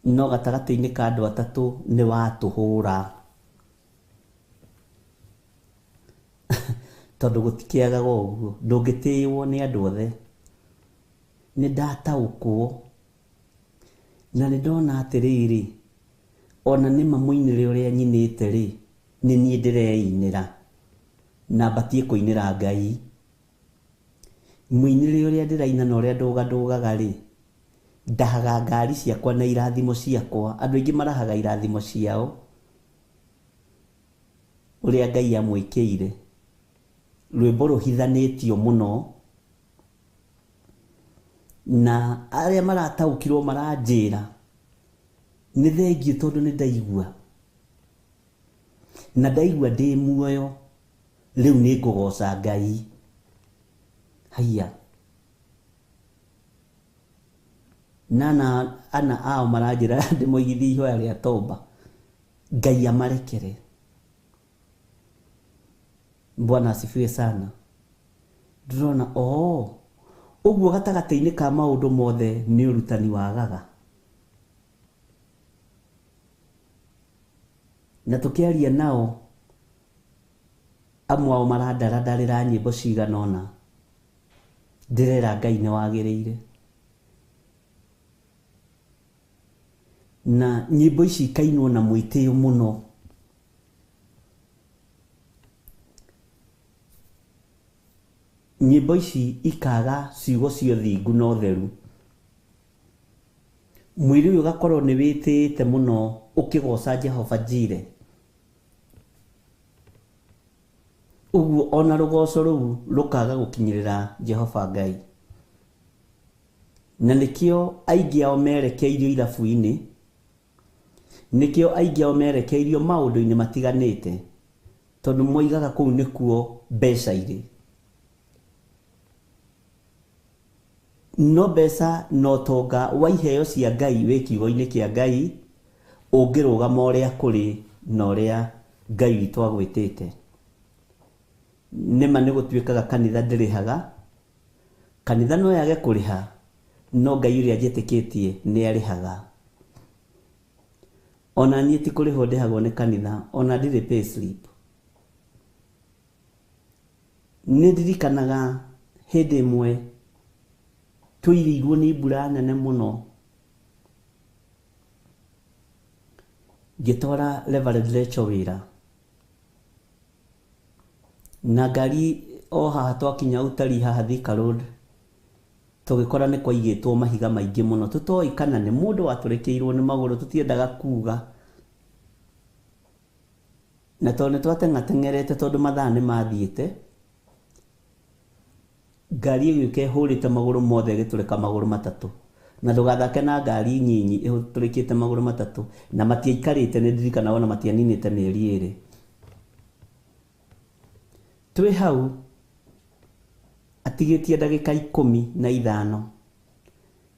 No gatagatĩ-inĩ ka andũ atatũ nĩ watũhũra. Tondũ gũtikĩagaga ũguo, ndũngĩtĩĩwo nĩ andũ othe. Nĩ ndataũkwo na nĩ ndona atĩrĩrĩ, ona nĩma mũinĩre ũrĩa nyinĩte rĩ, nĩ niĩ ndĩreinĩra na mbatiĩ kũinĩra Ngai. Mũinĩre ũrĩa ndĩraina na ũrĩa ndũgandũgaga rĩ, ndahaga ngari ciakwa na irathimo ciakwa. Andũ aingĩ marahaga irathimo ciao ũrĩa Ngai amwĩkĩire. Rwĩmbo rũhithanĩtio mũno na arĩa marataũkirwo maranjĩra nĩ thengiũ tondũ nĩ ndaigua na ndaigua ndĩ muoyo rĩu nĩ ngũgoca Ngai. Haiya. Na ana ao maranjĩra ndĩmoigithie ihoya rĩa tomba Ngai amarekere. Bwana asifiwe sana. Ndĩrona oo ũguo gatagatĩ-inĩ ka maũndũ mothe nĩ ũrutani wagaga. Na tũkĩaria nao amwe ao marandarandarĩra nyĩmbo cigana ũna ndĩrera Ngai nĩ wagĩrĩire. Na nyĩmbo ici ikainwo na mwĩtĩo mũno. Nyĩmbo ici ikaga ciugo cia ũthingu na ũtheru. Mwĩrĩ ũyũ ũgakorwo nĩ wĩtĩĩte mũno ũkĩgoca Jehova Jireh. Ũguo ona rũgoco rũu rũkaga gũkinyĩrĩra Jehova Ngai. Na nĩkĩo aingĩ ao merekeirio irabu-inĩ, nĩkĩo aingĩ ao merekeirio maũndũ-inĩ matiganĩte, tondũ moigaga kũu nĩkuo mbeca irĩ. No mbeca na ũtonga wa iheo cia Ngai wĩ kiugo-inĩ kĩa Ngai, ũngĩrũgama ũrĩa kũrĩ na ũrĩa Ngai witũ agwĩtĩte. Nĩma nĩgũtuĩkaga kanitha ndĩrĩhaga, kanitha no yage kũrĩha, no Ngai ũrĩa njĩtĩkĩtie nĩ arĩhaga. Ona niĩ ti kũrĩhwo ndĩhagwo nĩ kanitha, ona ndirĩ payslip. Nĩ ndirikanaga hĩndĩ ĩmwe twairĩirwo nĩ mbura nene mũno, ngĩtwara Reverend Rachel wĩra. Na ngari o haha twakinya Utalii haha Thika Road, tũgĩkora nĩ kwaigĩtwo mahiga maingĩ mũno, tũtoĩ kana nĩ mũndũ watũrĩkĩirwo nĩ magũrũ, tũtiendaga kuga. Na tondũ nĩ twateng'ateng'erete tondũ mathaa nĩ mathiĩte, ngari ĩgĩũka ĩhũrĩte magũrũ mothe ĩgĩtũrĩka magũrũ matatũ. Na ndũgathake na ngari nyinyi ĩtũrĩkĩte magũrũ matatũ. Na matiaikarĩte nĩ ndirikanaga ona matianinĩte mĩeri ĩrĩ. Twĩ hau atigĩtie ndagĩka 15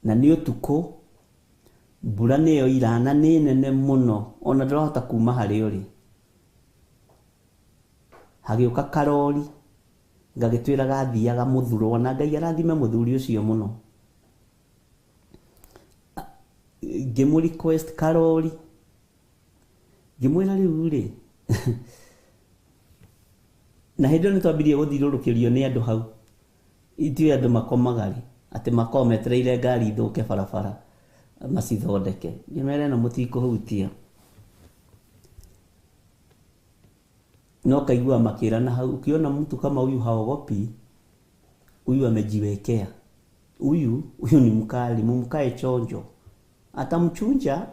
na nĩ ũtukũ, mbura nĩ yoira na nĩ nene mũno ona ndũrahota kuma harĩa ũrĩ. Hagĩũka karori gagĩtwĩra gathiaga mũthuro na Ngai arathime mũthuri ũcio mũno. Ngĩmũ request karori ngĩmwĩra rĩu rĩ na hĩndĩ ĩyo nĩ twambirie gũthiũrũrũkĩrio nĩ andũ hau itiũĩ andũ makomaga rĩ atĩ makoragwo metereire ngari ithũke barabara macithondeke. Ngĩmera ĩno mũtikũhutia. No kaigua makĩrana hau, ukiona mtu kama huyu haogopi, huyu amejiwekea. Huyu huyu ni mkali, mumkae chonjo. Atamchunja.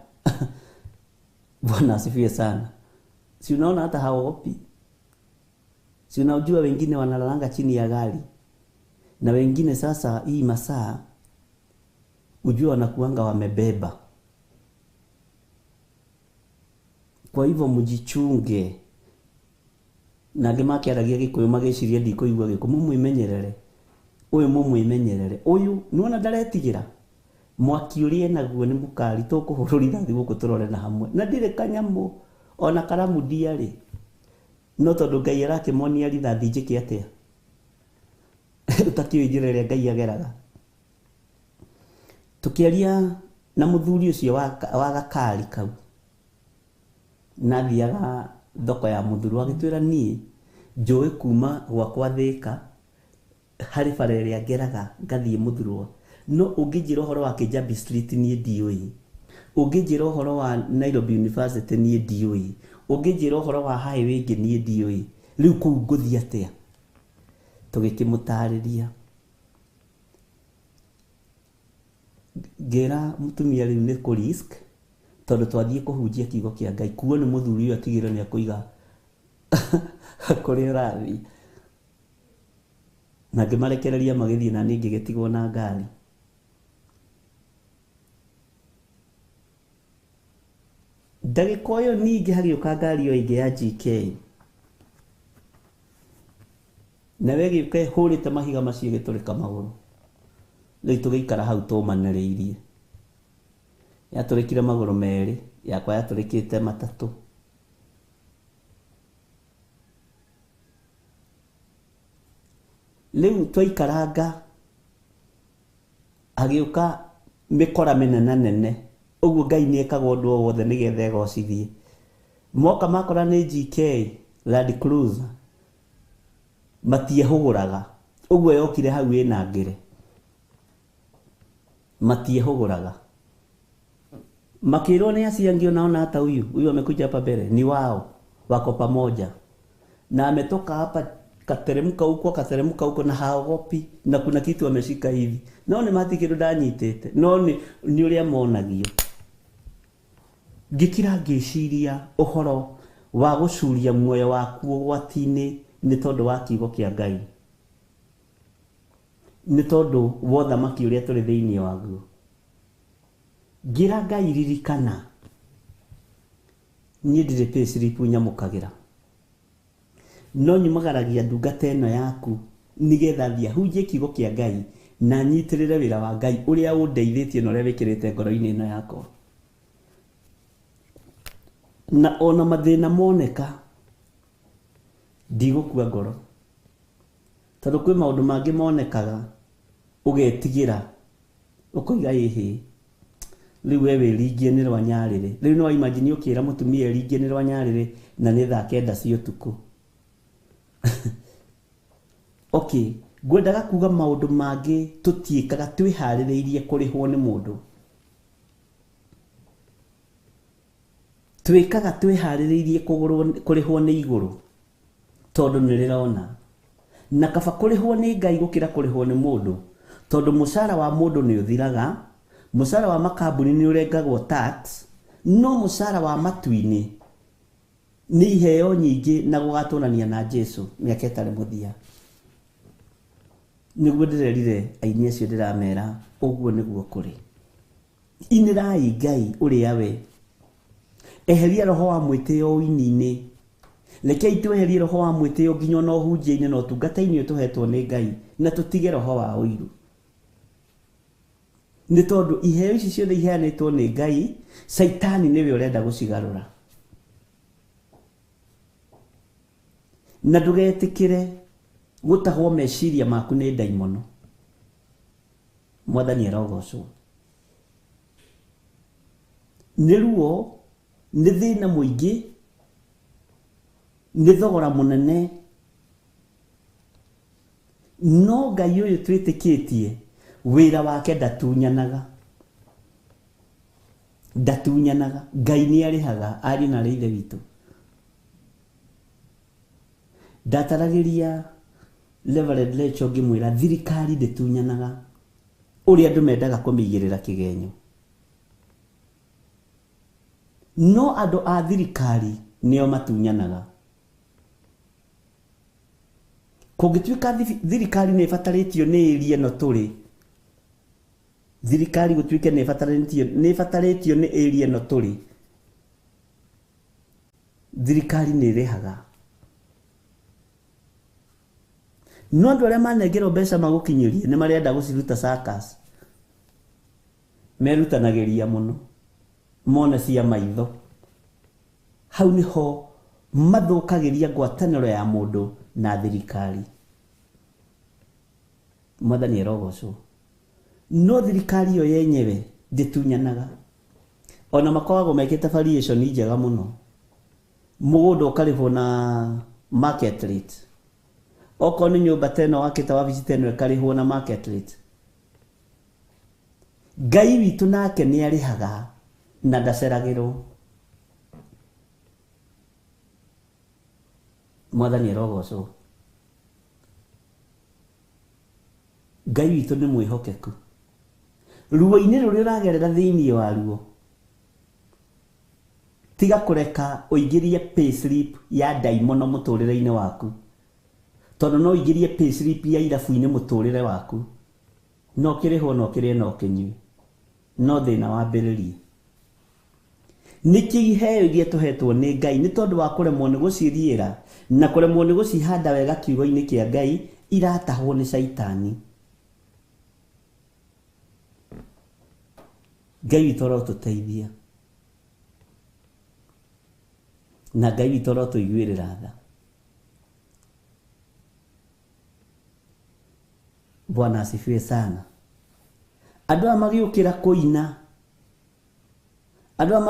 Bwana asifiwe sana. Si unaona hata haogopi. Si unajua wengine wanalalanga chini ya gari. Na wengine sasa hii masaa ujue wanakuanga wamebeba. Kwa hivyo mjichunge. Na angĩ makĩaragia Gĩkũyũ magĩciria ndikũigua Gĩkũyũ, mũmwĩmenyerere. Ũyũ mũmwĩmenyerere. Ũyũ nĩwona ndaretigĩra. Mwaki ũrĩa enaguo nĩ mũkari, tũkũhũrwo rithathi gũkũ tũrore na hamwe. Na ndirĩ kanyamũ, ona karamu ndiarĩ. No tondũ Ngai arakĩmonia rithathi njĩke atĩa? Ũtakĩũĩ njĩra ĩrĩa Ngai ageraga. Tũkĩaria Na mũthuri ũcio wa gakari kau na athiaga thoko ya Mũthuru agĩtwĩra niĩ njũĩ kuma gwakwa Thĩka harĩ bara ĩrĩa ngeraga ngathiĩ Mũthurwa, no ũngĩnjĩra ũhoro wa Kijabi Street niĩ ndiũĩ, ũngĩnjĩra ũhoro wa Nairobi University niĩ ndiũĩ, ũngĩnjĩra ũhoro wa highway ĩngĩ niĩ ndiũĩ, rĩu kũu ngũthiĩ atĩa? Tũgĩkĩmũtarĩria. Ngĩra mũtumia rĩu nĩ kũ risk tondũ twathiĩ kũhunjia kiugo kĩa Ngai kuo nĩ mũthuri ũyũ atigĩrĩre nĩ akũiga kũrĩa ũrathiĩ. Na ngĩmarekereria magĩthiĩ na niĩ ngĩgĩtigwo na ngari. Ndagĩka ĩyo ningĩ hagĩũka ngari ĩyo ĩngĩ ya GK. Nayo ĩgĩũka ĩhũrĩte mahiga macio ĩgĩtũrĩka magũrũ. Rĩu tũgĩikara hau tũmanĩrĩirie. Yatũrĩkire magũrũ merĩ, yakwa yatũrĩkĩte matatũ. Rĩu twaikaranga hagĩũka mĩkora mĩnenanene ũguo Ngai nĩ ekaga ũndũ o wothe nĩgetha egocithie. Moka makora nĩ GK Land Cruiser matiehũgũraga, ũguo yokire hau ĩna ngĩre, matiehũgũraga. Makĩrwo nĩ acio angĩ onaona hata huyu huyu amekuja hapa mbele ni wao wako pamoja na ametoka hapa kateremka huko kateremka huko na haogopi na kuna kitu ameshika hivi no nĩ mati kĩndũ ndanyitĩte no nĩ ũrĩa monagio. Ngĩkira ngĩciria ũhoro wa gũcuria muoyo waku ũgwati-inĩ nĩ tondũ wa kiugo kĩa Ngai, nĩ tondũ wa ũthamaki ũrĩa tũrĩ thĩinĩ waguo. Ngĩra Ngai ririkana niĩ ndirĩ pay slip nyamũkagĩra, no nyumagaragia ndungata ĩno yaku nĩgetha thiĩ hunjie kiugo kĩa Ngai na nyitĩrĩre wĩra wa Ngai ũrĩa ũndeithĩtie na ũrĩa wĩkĩrĩte ngoro-inĩ ĩno yakwa. Na ona mathĩna moneka ndigũkua ngoro, tondũ kwĩ maũndũ mangĩ monekaga ũgetigĩra ũkoiga ĩhĩ rĩu we wĩringie nĩ rwa nyarĩrĩ. Rĩu no imagine ũkĩra mũtumia eringie nĩ rwa nyarĩrĩ na nĩ thaa 9 cia ũtukũ. Okay, ngwendaga kuga maũndũ mangĩ tũtiĩkaga twĩharĩrĩirie kũrĩhwo nĩ mũndũ. Twĩkaga twĩharĩrĩirie kũrĩhwo nĩ igũrũ tondũ nĩ rĩrona. Na kaba kũrĩhwo nĩ Ngai gũkĩra kũrĩhwo nĩ mũndũ, tondũ mũcara wa mũndũ nĩ ũthiraga, mũcara wa makambuni nĩ ũrengagwo tax, no mũcara wa matu-inĩ nĩ iheo nyingĩ na gũgatũrania na Jesu mĩaka ĩtarĩ mũthia. Nĩguo ndĩrerire aini acio ndĩramera ũguo nĩguo kũrĩ. Inĩrai Ngai ũrĩa we, eheria roho wa mwĩtĩo ũini-inĩ. Rekei tweherie roho wa mwĩtĩo nginya ona ũhunjia-inĩ na ũtungata-inĩ ũyũ tũhetwo nĩ Ngai, na tũtige roho wa ũiru. Nĩ tondũ iheo ici ciothe iheanĩtwo nĩ Ngai, Caitani nĩwe ũrenda gũcigarũra. Na ndũgetĩkĩre gũtahwo meciria maku nĩ ndaimono. Mwathani arogocwo. Nĩ ruo, nĩ thĩna mũingĩ, nĩ thogora mũnene, no Ngai ũyũ twĩtĩkĩtie wĩra wake ndatunyanaga, ndatunyanaga. Ngai nĩ arĩhaga ariũ na arĩ ithe witũ. Ndataragĩria Reverend Lecho ngĩmwĩra thirikari ndĩtunyanaga ũrĩa andũ mendaga kũmĩigĩrĩra kĩgenyo, no andũ a thirikari nĩo matunyanaga. Kũngĩtuĩka thirikari nĩ ĩbatarĩtio nĩ ĩria ĩno tũrĩ, thirikari gũtuĩke nĩ ĩbatarĩtio nĩ ĩria ĩno tũrĩ, thirikari nĩ ĩrĩhaga. No andũ arĩa manengerwo mbeca magũkinyĩrie nĩ marenda gũciruta circus, merutanagĩria mũno mone cia maitho. Hau nĩho mathũkagĩria ngwatanĩro ya mũndũ na thirikari. Mwathani arogocwo. No thirikari ĩyo yenyewe Ndĩtunyanaga. Ona makoragwo mekĩte variation njega mũno. Mũgũnda ũkarĩhwo na market rate. Okorwo nĩ nyũmba ta ĩno wakĩte wabici ta ĩno ĩkarĩhwo na market rate. Ngai witũ nake nĩ arĩhaga na ndaceragĩrwo. Mwathani arogocwo. Ngai witũ nĩ mwĩhokeku. Ruo-inĩ rũrĩa ũragerera thĩinĩ waruo, tiga kũreka ũingĩrie payslip ya ndaimono mũtũrĩre-inĩ waku. Tondũ no ũingĩrie payslip ya irabu-inĩ mũtũrĩre waku. No ũkĩrĩhwo na ũkĩrĩe na ũkĩnyue. No thĩna wambĩrĩrie. Nĩkĩo iheo iria tũhetwo nĩ Ngai nĩ tondũ wa kũremwo nĩ gũciriĩra na kũremwo nĩ gũcihanda wega kiugo-inĩ kĩa Ngai iratahwo nĩ Caitani. Ngai witũ arotũteithia na Ngai witũ arotũiguĩrĩra tha. Bwana asifiwe sana. Andũ aya magĩũkĩra kũina, andũ aya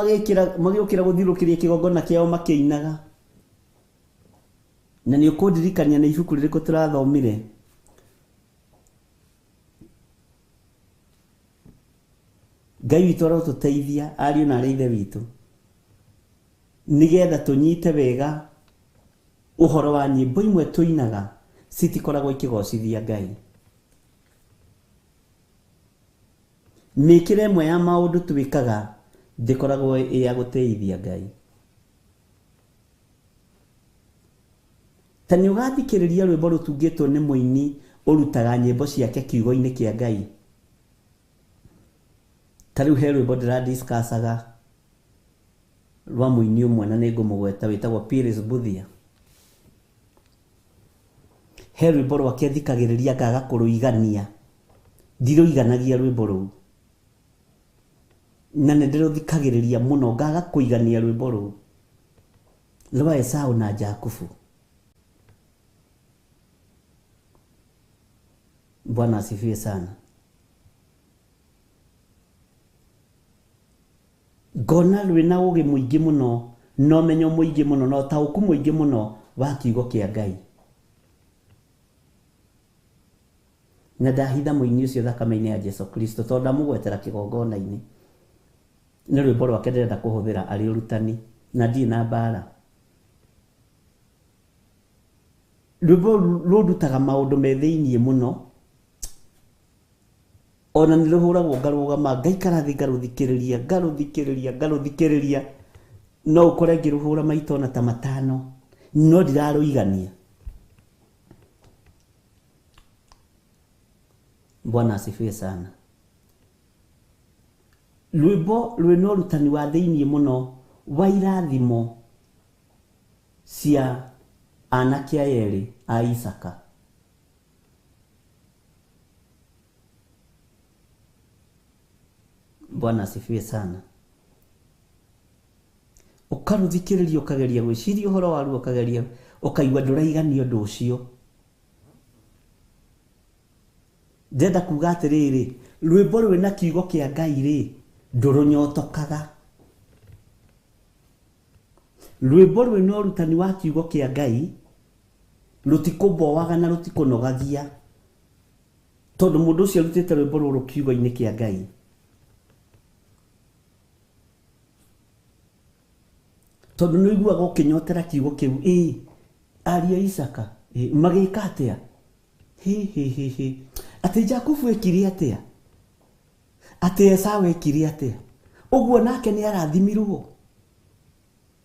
magĩũkĩra gũthiũrũrũkĩria kĩgongona kĩao makĩinaga. Na nĩ ũkũndirikania nĩ ibuku rĩrĩkũ tũrathomire? Ngai witũ arotũteithia ariũ na arĩ ithe witũ, nĩgetha tũnyite wega ũhoro wa nyĩmbo imwe tũinaga citikoragwo ikĩgocithia Ngai. Mĩkĩre ĩmwe ya maũndũ twĩkaga ndĩkoragwo ĩ ya gũtĩithia Ngai. Ta nĩ ũgathikĩrĩria rwĩmbo rũtungĩtwo nĩ mũini ũrutaga nyĩmbo ciake kiugo-inĩ kĩa Ngai. Ta rĩu he rwĩmbo ndĩradiscussaga rwa mũini ũmwe na nĩ ngũmũgweta wĩtagwo Pyrrhus Mbuthia. He rwĩmbo rwake thikagĩrĩria ngaga kũrũigania. Ndirũiganagia rwĩmbo rũu. Na nĩ ndĩrũthikagĩrĩria mũno ngaga kũigania rwĩmbo rũu. Rwa Esau na Jakubu. Bwana asifiwe sana. Ngona rwĩna ũgĩ mũingĩ mũno na ũmenyo mũingĩ mũno na ũtaũku mũingĩ mũno wa kiugo kĩa Ngai. Na ndahitha mũini ũcio thakame-inĩ ya Jesu Kristo tondũ ndamũgwetera kĩgongona-inĩ. Nĩ rwĩmbo rwake ndĩrenda kũhũthĩra arĩ ũrutani na ndirĩ na mbara. Rwĩmbo rũndutaga maũndũ me thĩiniĩ mũno. Ona nĩ rũhũragwo ngarũgama ngaikara thĩ ngarũthikĩrĩria ngarũthikĩrĩria ngarũthikĩrĩria, no ũkore ngĩrũhũra maita ona ta matano no ndirarũigania. Bwana asifiwe sana. Rwĩmbo rwĩna ũrutani wa thĩiniĩ mũno wa irathimo cia anake aya erĩ a Isaka. Bwana asifiwe sana. Ũkarũthikĩrĩria ũkageria gwĩciria ũhoro waruo, ũkageria ũkaigua ndũraigania ũndũ ũcio. Ndĩrenda kuga atĩrĩrĩ, rwĩmbo rwĩna kiugo kĩa Ngai rĩ, ndũrũnyotokaga. Rwĩmbo rwĩna ũrutani wa kiugo kĩa Ngai rũtikũmboaga na rũtikũnogagia, tondũ mũndũ ũcio arutĩte rwĩmbo rũrũ kiugo-inĩ kĩa Ngai. Tondũ nĩ ũiguaga ũkĩnyotera kiugo kĩu, ĩ ariũ a Isaka ĩ, magĩka atĩa? Hĩ, hĩ, hĩ, hĩ. Atĩ Jakubu ekire atĩa? Atĩ Esau ekire atĩa? Ũguo nake nĩ arathimirwo?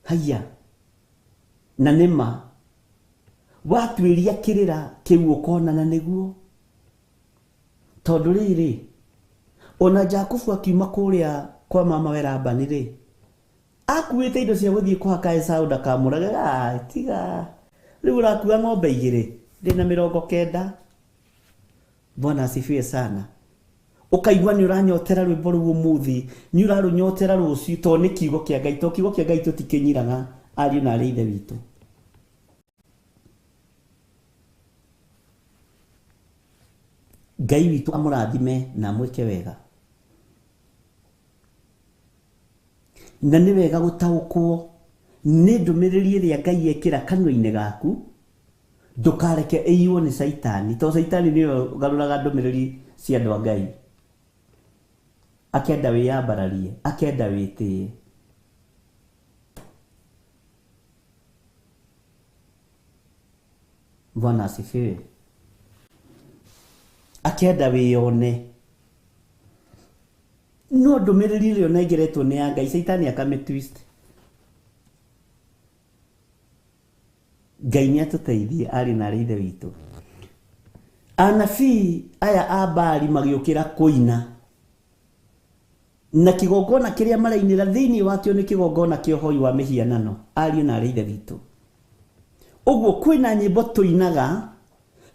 Haiya. Na nĩ ma. Watuĩria kĩrĩra kĩu ũkona na nĩguo. Tondũ rĩrĩ, ona Jakubu akiuma kũrĩa kwa mamawe Labani rĩ, akuĩte indo cia gũthiĩ kũhaka Esau ndakamũrage. Ah, tiga. Rĩu ũrakua ng'ombe igĩrĩ, ndĩna 90. Bwana asifiwe sana. Ũkaigua nĩ ũranyotera rwĩmbo rũu ũmũthĩ, nĩ ũrarũnyotera rũciũ, tondũ nĩ kiugo kĩa Ngai. Tondũ kiugo kĩa Ngai tũtikĩnyiraga, ariũ na arĩ ithe witũ. Ngai witũ amũrathime na amwĩke wega. Na nĩ wega gũtaũkwo nĩ ndũmĩrĩri ĩrĩa Ngai ekĩra kanua-inĩ gaku, ndũkareke ĩiywo nĩ Caitani, tondũ Caitani nĩwe ũgarũraga ndũmĩrĩri cia andũ a Ngai. Akenda wĩyambararie, akenda wĩtĩe. Bwana asifiwe. Akenda wĩyone. No ndũmĩrĩri ĩrĩa ũnengeretwo nĩ ya Ngai, Caitani akamĩ twist. Ngai nĩ atũteithie arĩ na arĩ ithe witũ. Anabii aya a Baali magĩũkĩra kũina na kĩgongona kĩrĩa marainĩra thĩinĩ wakĩo nĩ kĩgongona kĩa ũhoi wa mĩhianano, ariũ na arĩ ithe witũ. Ũguo kwĩna nyĩmbo tũinaga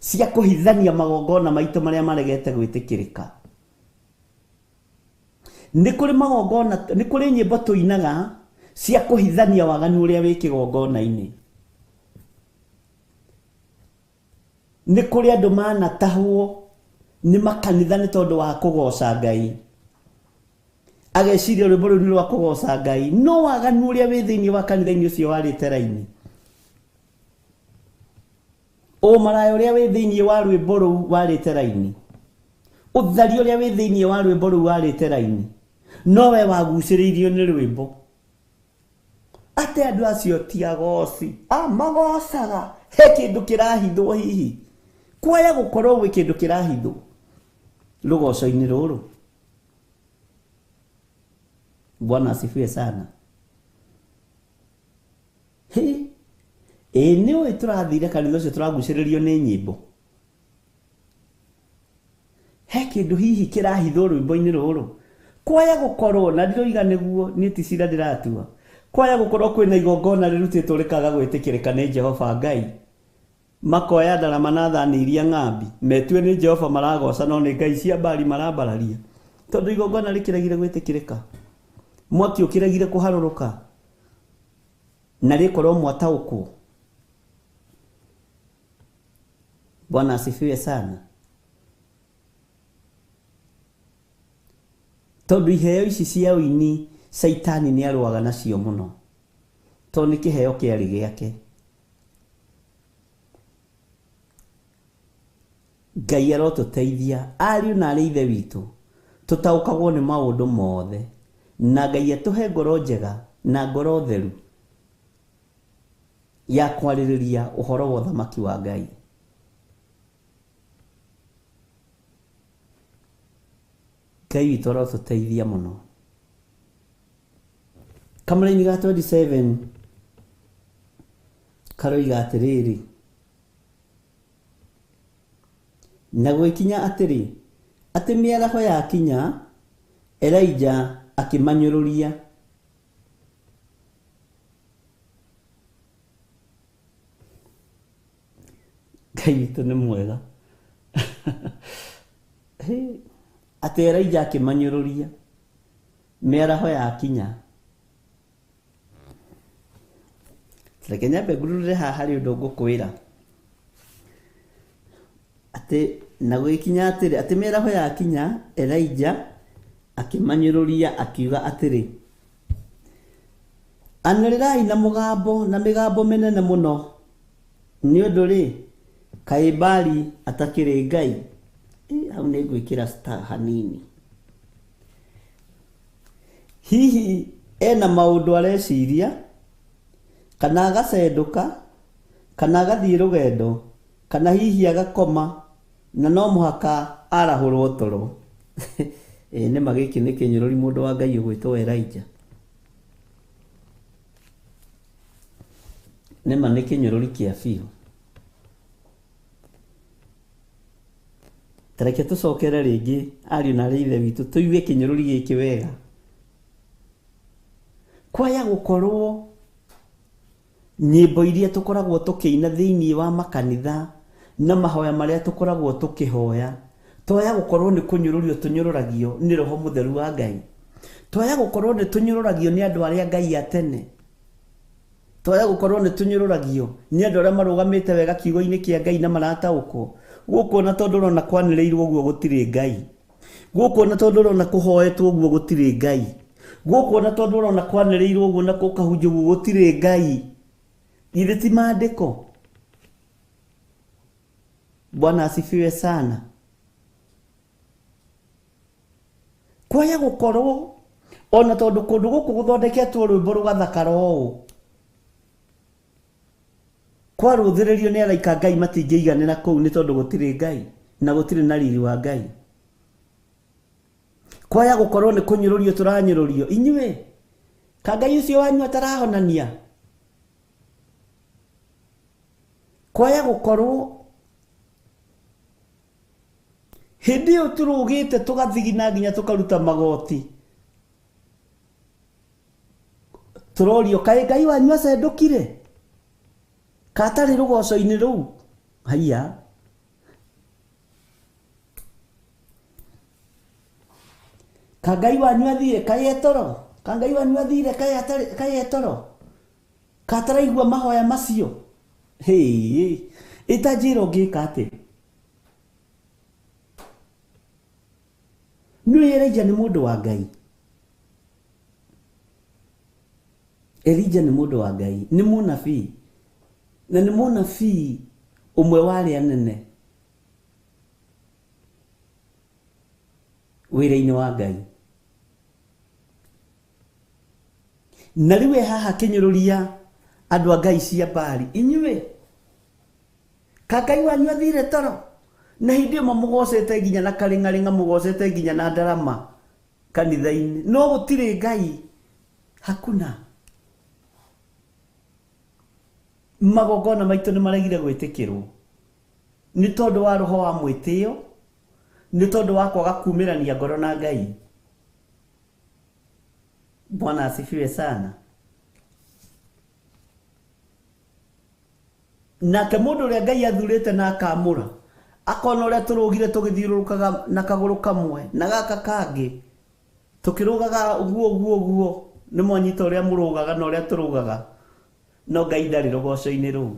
cia kũhithania magongona maitũ marĩa maregete gwĩtĩkĩrĩka. Nĩ kũrĩ magongona, nĩ kũrĩ nyĩmbo tũinaga cia kũhithania waganu ũrĩa wĩ kĩgongona-inĩ. Nĩ kũrĩ andũ manatahwo nĩ makanitha nĩ tondũ wa kũgoca Ngai. Ageciria rwĩmbo rũu nĩ rwa kũgoca Ngai, no waganu ũrĩa wĩ thĩinĩ wa kanitha-inĩ ũcio warĩte raini. Ũmaraya ũrĩa wĩ thĩinĩ wa rwĩmbo rũu warĩte raini. Ũtharia ũrĩa wĩ thĩinĩ wa rwĩmbo rũu warĩte raini. No we wagucĩrĩirio nĩ rwĩmbo. Atĩ andũ acio ti agoci. A magocaga. He kĩndũ kĩrahithwo hihi. Kwaya gũkorwo gwĩ kĩndũ kĩrahithwo rũgoco-inĩ rũrũ. Bwana asifiwe sana. Hĩ, ĩĩ nĩ ũĩ tũrathire kanitha ũcio tũragucĩrĩrio nĩ nyĩmbo. He kĩndũ hihi kĩrahithwo rwĩmbo-inĩ rũrũ. Kwaya gũkorwo, na ndiroiga nĩguo, niĩ ti cira ndĩratua. Kwaya gũkorwo kwĩna igongona rĩrutĩtwo rĩkaga gwĩtĩkĩrĩka nĩ Jehova Ngai. Makoya ndarama na thani iria ng'ambi, metue nĩ Jehova maragoca no nĩ ngai cia Baali marambararia. Tondũ igongona rĩkĩregire gwĩtĩkĩrĩka. Mwaki ũkĩregire kũharũrũka. Na rĩkorwo mwataũkwo. Bwana asifiwe sana. Tondũ iheo ici cia ũini Caitani nĩ arũaga nacio mũno. Tondũ nĩ kĩheo kĩarĩ gĩake. Ngai arotũteithia ariũ na arĩ ithe witũ tũtaũkagwo nĩ maũndũ mothe na Ngai atũhe ngoro njega na ngoro theru ya kwarĩrĩria ũhoro wa ũthamaki wa Ngai. Ngai witũ arotũteithia mũno. Kamũraini ga 27 karoiga atĩrĩrĩ, na gũgĩkinya atĩrĩ, atĩ mĩaraho yakinya, Elija akĩmanyũrũria. Ngai witũ nĩ mwega. Atĩ Elija akĩmanyũrũria mĩaraho yakinya. Reke nyambe ngururĩre haha harĩ ũndũ ngũkwĩra. Atĩ na gũgĩkinya atĩrĩ, atĩ mĩaraho yakinya, Elija akĩmanyũrũria akiuga atĩrĩ, Anĩrĩrai na mũgambo na mĩgambo mĩnene mũno, nĩ ũndũ-rĩ, kaĩ Baali atakĩrĩ Ngai? Ĩ, hau nĩ ngwĩkĩra star hanini. Hihi ena maũndũ areciria, kana agacendũka, kana agathiĩ rũgendo, kana hihi agakoma na no mũhaka arahũrwo toro. Ĩĩ nĩma gĩkĩ nĩ kĩnyũrũri mũndũ wa Ngai ũgwĩtwo Elijah. Nĩma nĩ kĩnyũrũri kĩa biũ. Ta reke tũcokere rĩngĩ ariũ na arĩ ithe witũ tũigue kĩnyũrũri gĩkĩ wega. Kwaya gũkorwo nyĩmbo iria tũkoragwo tũkĩina thĩinĩ wa makanitha na mahoya marĩa tũkoragwo tũkĩhoya, twaya gũkorwo nĩ kũnyũrũrio tũnyũrũragio nĩ Roho Mũtheru wa Ngai. Twaya gũkorwo nĩ tũnyũrũragio nĩ andũ arĩa Ngai a tene. Twaya gũkorwo nĩ tũnyũrũragio nĩ andũ arĩa marũgamĩte wega kiugo-inĩ kĩa Ngai na marataũkwo. Gũkũ ona tondũ ũrona kwanĩrĩirwo ũguo gũtirĩ Ngai. Gũkũ ona tondũ ũrona kũhoetwo ũguo gũtirĩ Ngai. Gũkũ ona tondũ ũrona kwanĩrĩirwo ũguo na gũkahunjio ũguo gũtirĩ Ngai. Githĩ ti maandĩko? Bwana asifiwe sana. Kwaya gũkorwo ona tondũ kũndũ gũkũ gũthondeketwo rwĩmbo rũgathakara ũũ kwarũthĩrĩrio nĩ araika Ngai matingĩiganĩra kũu nĩ tondũ gũtirĩ Ngai na gũtirĩ na riri wa Ngai. Kwaya gũkorwo nĩ kũnyũrũrio tũranyũrũrio inyuĩ ka Ngai ũcio wanyu atarahonania. Kwaya gũkorwo hĩndĩ ĩyo tũrũgĩte tũgathigina nginya tũkaruta magoti tũrorio kaĩ Ngai wanyu acendũkire katarĩ rũgoco-inĩ rũu haiya. Ka Ngai wanyu athire kaĩ etoro ka Ngai wanyu athire kaĩ atarĩ kaĩ etoro kataraigua mahoya macio hĩ ĩtanjĩra ũngĩka atĩ nĩ Elija nĩ mũndũ wa Ngai. Elija nĩ mũndũ wa Ngai, nĩ mũnabii na nĩ mũnabii ũmwe wa arĩa anene wĩra-inĩ wa Ngai. Na rĩu e haha akĩnyũrũria andũ a Ngai cia Baali, inyuĩ ka Ngai wanyu athire toro na hĩndĩ ĩyo mamũgocete nginya na karĩng'arĩng'a mũgocete nginya na ndarama kanitha-inĩ no gũtirĩ Ngai hakuna. Magongona maitũ nĩ maregire gwĩtĩkĩrwo nĩ tondũ wa roho wa mwĩtĩo, nĩ tondũ wa kwaga kumĩrania ngoro na Ngai. Bwana asifiwe sana. Nake mũndũ ũrĩa Ngai athurĩte na akamũra akona ũrĩa tũrũgire tũgĩthiũrũrũkaga na kagũrũ kamwe na gaka kangĩ tũkĩrũgaga ũguo ũguo ũguo nĩ mwanyita ũrĩa mũrũgaga na ũrĩa tũrũgaga no Ngai ndarĩ rũgoco-inĩ rũu.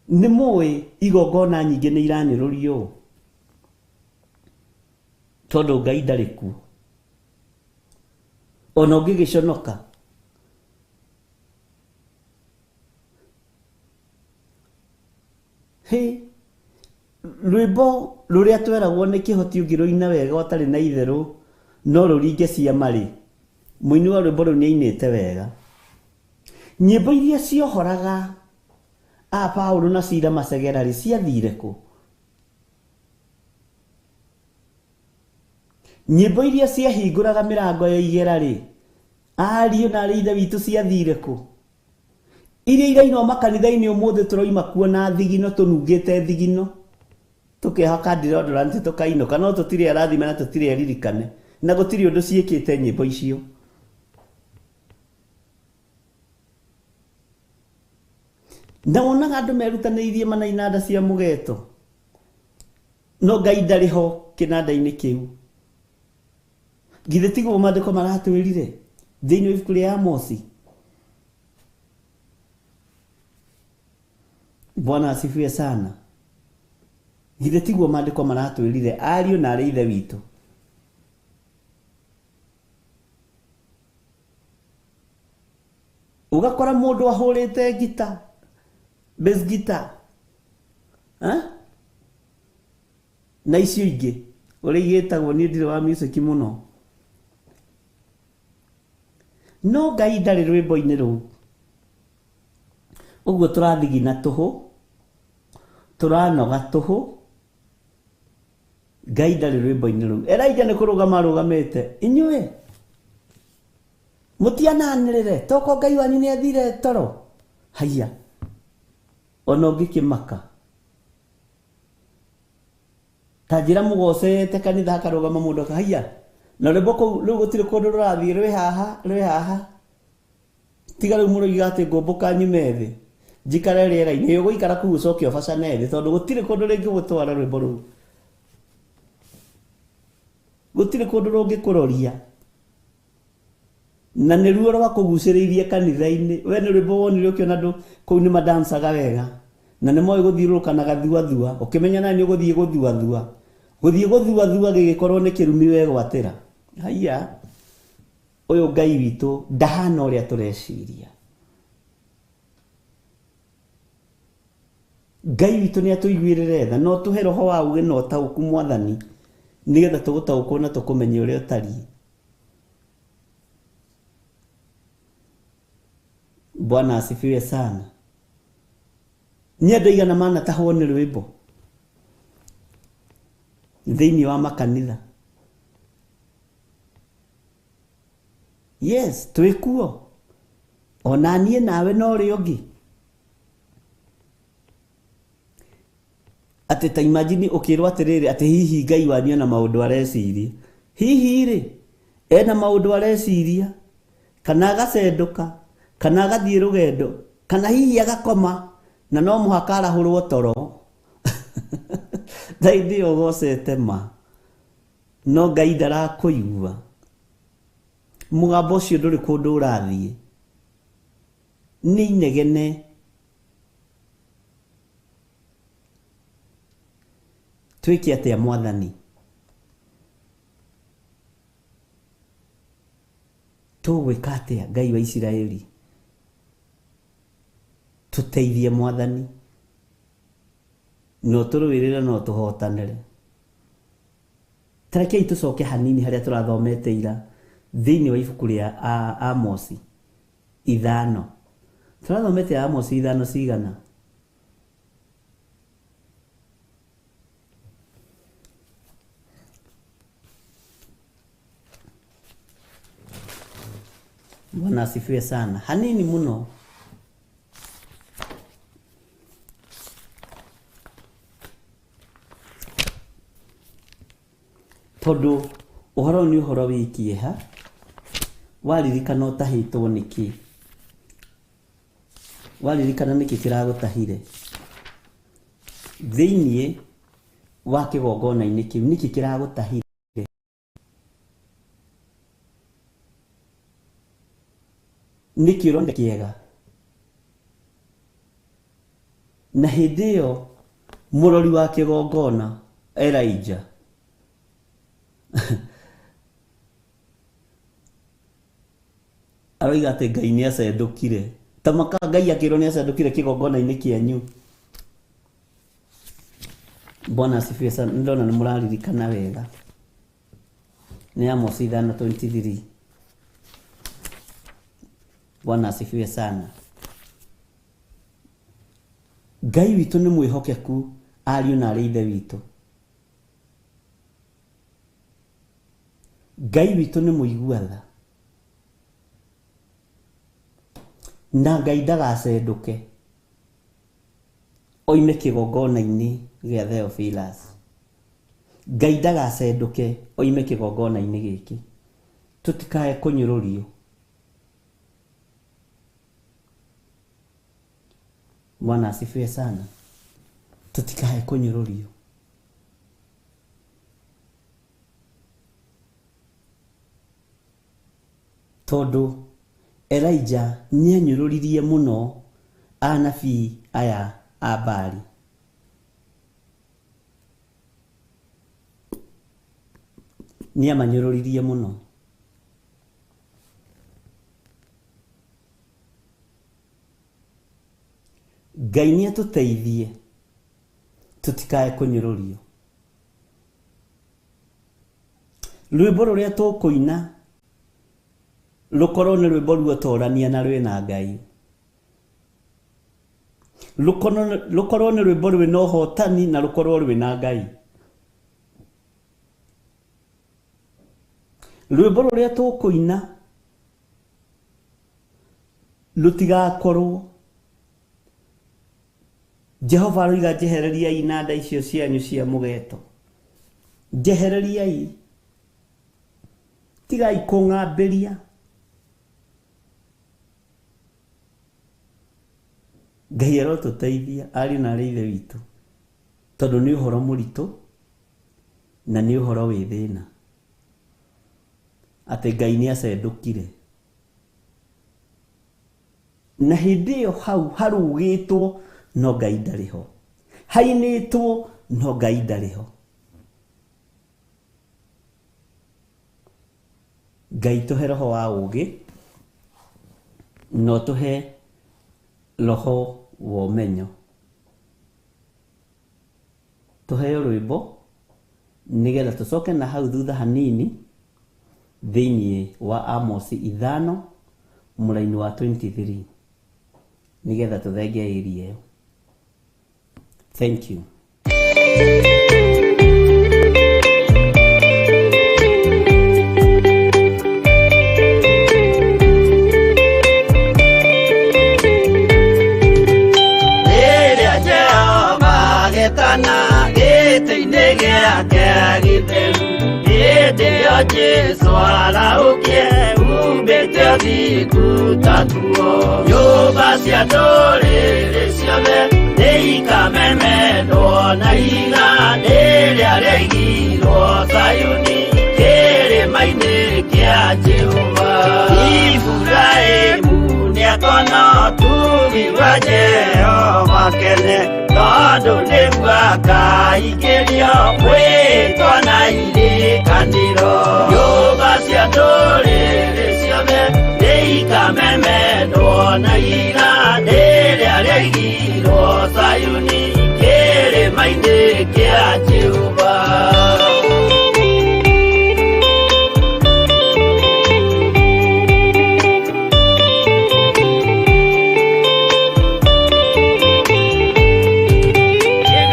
Nĩ mũĩ igongona nyingĩ nĩ iranyũrũrio tondũ Ngai ndarĩ kuo. Ona ũngĩgĩconoka hĩ rwĩmbo rũrĩa tweragwo nĩ kĩhoti ũngĩrũina wega ũtarĩ na itherũ no rũringe ciama rĩ, mũini wa rwĩmbo rũu nĩ ainĩte wega. Nyĩmbo iria ciohoraga a Paulo na Sila macegera rĩ ciathire kũ? Nyĩmbo iria ciahingũraga mĩrango ya igera rĩ, ariũ na arĩ ithe witũ ciathire kũ? Iria irainwo makanitha-inĩ ũmũthĩ tũroima kuo na thigino tũnungĩte thigino tũkehaka deodorant tũkainũka no tũtirĩ arathime na tũtirĩ eririkane na gũtirĩ ũndũ ciĩkĩte nyĩmbo icio. Na wonaga andũ merutanĩirie mana inanda cia mũgeto no Ngai ndarĩ ho kĩnanda-inĩ kĩu. Githĩ tiguo maandĩko maratwĩrire thĩinĩ wa ibuku rĩa Amosi? Bwana asifiwe sana. Githĩ tiguo maandĩko maratwĩrire ariũ na arĩ ithe witũ? Ũgakora mũndũ ahũrĩte ngita, bass guitar, eh? Na icio ingĩ ũrĩa igĩtagwo niĩ ndirĩ wa music mũno. No Ngai ndarĩ rwĩmbo-inĩ rũu. Ũguo tũrathigina tũhũ, tũranoga tũhũ, Ngai ndarĩ rwĩmbo-inĩ rũu. Elijah nĩ kũrũgama arũgamĩte. Inyuĩ mũtiananĩrĩre toko Ngai wanyu nĩ athire toro. Haiya, ona ũngĩkĩmaka ta njĩra mũgocete kanitha hakarũgama mũndũ aka haiya na rwĩmbo kũu rĩu gũtirĩ kũndũ rũrathiĩ rwĩ haha rwĩ haha tiga rĩu mũroiga atĩ ngũmbũka nyume thĩ njikare rĩera-inĩ ũgũikara kũu ũcoke ũbacane thĩ tondũ gũtirĩ kũndũ rĩngĩ gũtwara rwĩmbo rũu gũtirĩ kũndũ rũngĩkũroria na nĩ ruo rwakũgucĩrĩirie kanitha-inĩ we nĩ rwĩmbo wonire ũkĩona andũ kũu nĩ madancaga wega Na nĩ moĩ gũthiũrũrũka na gathuathua, ũkĩmenya nawe nĩ ũgũthiĩ gũthuathua. Gũthiĩ gũthuathua gĩgĩkorwo nĩ kĩrumi wegwatĩra. Haiya, ũyũ Ngai witũ ndahana ũrĩa tũreciria. Ngai witũ nĩ atũiguĩrĩre tha na ũtũhe roho wa ũũgĩ na ũtaũku Mwathani, nĩgetha tũgũtaũkwo na tũkũmenye ũrĩa ũtariĩ. Bwana asifiwe sana. Nĩ andũ aigana manatahwo nĩ rwĩmbo thĩinĩ wa makanitha? Yes, twĩkuo ona niĩ nawe na ũrĩa ũngĩ. Atĩ ta imagine ũkĩrwo atĩrĩrĩ atĩ hihi Ngai wanyu ena maũndũ areciria. Hihi rĩ, ena maũndũ areciria, kana agacendũka, kana agathiĩ rũgendo, kana hihi agakoma, na no mũhaka arahũrwo toro. Thaa ĩyo ũgocete ma, no Ngai ndarakũigua. Mũgambo ũcio ndũrĩ kũndũ ũrathiĩ. Nĩ inegene. Twĩke atĩa Mwathani? Tũgwĩka atĩa Ngai wa Isiraeli? Tũteithie Mwathani. Na ũtũrũĩrĩre na ũtũhotanĩre. Ta rekei tũcoke hanini harĩa tũrathomete ira thĩinĩ wa ibuku rĩa Amosi ithano. Tũrathomete Amosi ithano cigana? Bwana asifiwe sana. Hanini muno. Tondũ ũhoro ũyũ nĩ ũhoro wĩ kĩeha, waririkana ũtahĩtwo nĩkĩ? Waririkana nĩkĩ kĩragũtahire? Thĩiniĩ wa kĩgongona-inĩ kĩu nĩkĩ kĩragũtahire? Nĩkĩ ũronire kĩega? Na hĩndĩ ĩyo mũrori wa kĩgongona Elijah aroiga atĩ Ngai nĩ acendũkire. Ta maka Ngai akĩrwo nĩ acendũkire kĩgongona-inĩ kĩanyu. Bwana asifiwe sana. Nĩ ndona nĩ mũraririkana wega. Nĩ Amos 5:23. Bwana asifiwe sana. Ngai witũ nĩ mwĩhokeku ariũ na arĩ ithe witũ. Ngai witũ nĩ mũigua tha. Na Ngai ndagacendũke oime kĩgongona-inĩ gĩa Theophilus. Ngai ndagacendũke oime kĩgongona-inĩ gĩkĩ. Tũtikae kũnyũrũrio. Bwana asifiwe sana. Tũtikae kũnyũrũrio. Tondũ Elijah nĩanyũrũririe mũno anabii aya a Baali. Nĩamanyũrũririe mũno. Ngai nĩatũteithie tũtikae kũnyũrũrio. Rwĩmbo rũrĩa tũkũina rũkorwo nĩ rwĩmbo ruotorania na rwĩna Ngai. Rũkorwo nĩ rwĩmbo rwĩna ũhotani na rũkorwo rwĩna Ngai. Rwĩmbo rũrĩa tũkũina rũtigakorwo Jehova aroiga njehereriai inanda icio cianyu cia mũgeto. Njehereriai. Tigai kũng'ambĩria. Ngai arotũteithia ariũ na arĩ ithe witũ, tondũ nĩ ũhoro mũritũ na nĩ ũhoro wĩ thĩna. Atĩ Ngai nĩ acendũkire. Na hĩndĩ ĩyo hau harũgĩtwo no Ngai ndarĩ ho, hainĩtwo no Ngai ndarĩ ho. Ngai tũhe roho wa ũũgĩ na ũtũhe roho wa ũmenyo. Tũheo rwĩmbo nĩgetha tũcoke na hau thutha hanini thĩinĩ wa Amosi 5 mũraini wa 23 nĩgetha tũthenge area ĩyo. Thank you. Rĩrĩa Jehova agetana gĩtĩ-inĩ gĩake gĩtheru, hĩndĩ ĩyo Jesũ arahũkie umbĩte ũthingu ta nguo. Nyũmba cia ndũrĩrĩ ciothe nĩikamemendwo na ihiga rĩrĩa rĩaigirwo Zayuni kĩrĩma-inĩ kĩa Jehova. Iburahĩmu nĩakona ũtugi wa Jehova kene, tondũ nĩguo akaingĩrio mwĩtwa na irĩkanĩro. Nyũmba cia ndũrĩrĩ ciothe nĩikamemendwo na ihiga rĩrĩa rĩaigirwo Zayuni kĩrĩma-inĩ kĩa Jehova.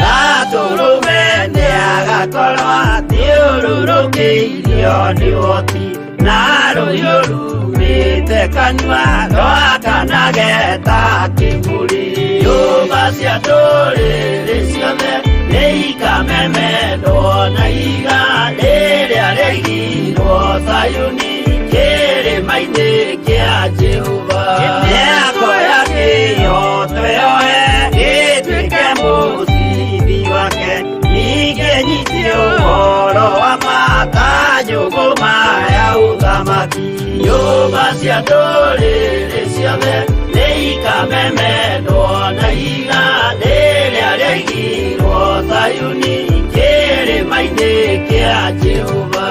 Gatũrũme nĩagakorwo athiũrũrũkĩirio nĩ ũhoti, na rũhiũ rumĩte kanua rwakanage ta kĩmũrĩ. Nyũmba cia ndũrĩrĩ ciothe nĩikamemendwo na ihiga rĩrĩa rĩaigirwo Zayuni kĩrĩma-inĩ kĩa Jehova. Mĩako ya kĩhooto yoe ĩtuĩke mũcibi wake, ningĩ nyitie ũhoro wa ma ta njũgũma ya ũthamaki. Nyũmba cia ndũrĩrĩ ciothe nĩikamemendwo na ihiga rĩrĩa rĩaigirwo Zayuni kĩrĩma-inĩ kĩa Jehova.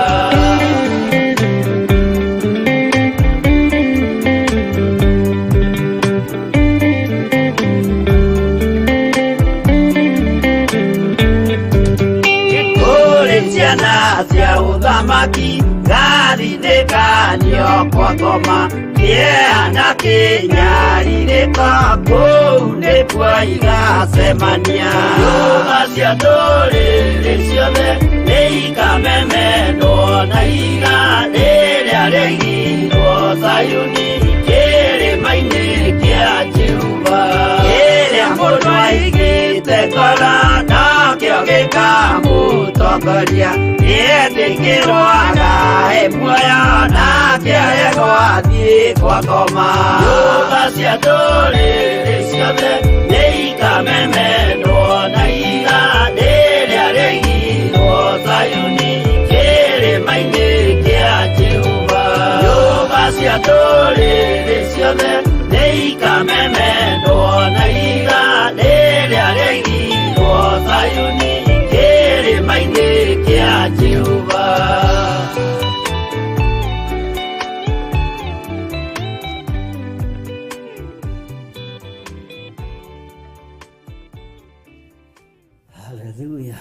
Kũrĩ ciana cia ũthamaki gathindĩkanio kwa ngoma, kĩeha na kĩnyarirĩko kũu nĩkuo igacemania. Nyũmba cia ndũrĩrĩ ciothe nĩikamemendwo na ihiga rĩrĩa rĩaigirwo Zayuni kĩrĩma-inĩ kĩa Jehova. Kĩrĩa mũndũ aigĩte ngoro nokĩo gĩkamũtongoria, nĩetĩkĩrwo agae muoyo nake aregwo athiĩ kwa ngoma. Nyũmba cia ndũrĩrĩ ciothe nĩikamemendwo na ihiga rĩrĩa rĩaigirwo Zayuni kĩrĩma-inĩ kĩa Jehova. Nyũmba cia ndũrĩrĩ ciothe nĩikamemendwo na ihiga rĩrĩa rĩaigirwo Zayuni kĩrĩma-inĩ kĩa Jehova. Haleluya.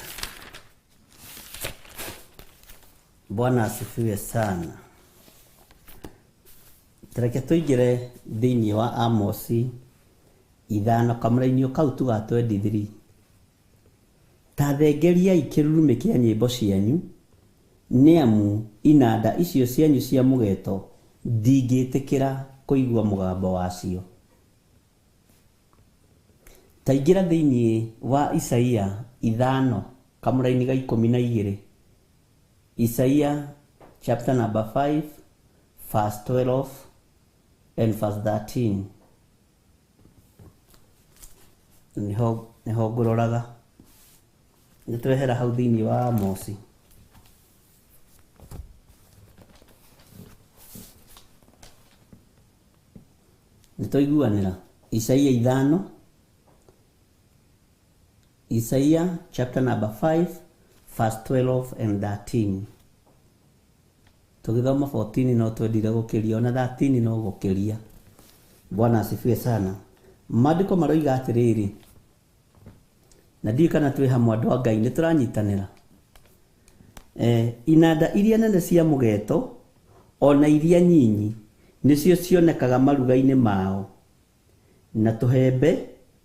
Bwana asifiwe sana. Tareke tũingĩre thĩinĩ wa Amosi 5 kamũrainĩ kau tu ga 23. Ta thengeriai kĩrurumĩ kĩa nyĩmbo cianyu, nĩ amu inanda icio cianyu cia mũgeeto ndingĩtĩkĩra kũigua mũgambo wacio. Ta ingĩra thĩinĩ wa Isaia 5 kamũraini ga 12. Isaia chapter number 5 verse 12 and verse 13. Niho ngũroraga. Nĩtwehera hau thĩinĩ wa Amosi. Nĩtwaiguanĩra. Isaia 5 Isaiah chapter number 5 verse 12 and 13. Tũgĩthoma 14 no twendire gũkĩria, ona 13 no gũkĩria. Bwana asifiwe sana. Maandĩko maroiga atĩrĩrĩ, na ndiũĩ kana twĩ hamwe andũ a Ngai, nĩ tũranyitanĩra. Inanda iria nene cia mũgeto ona iria nyinyi nĩcio cionekaga maruga-inĩ mao, na tũhembe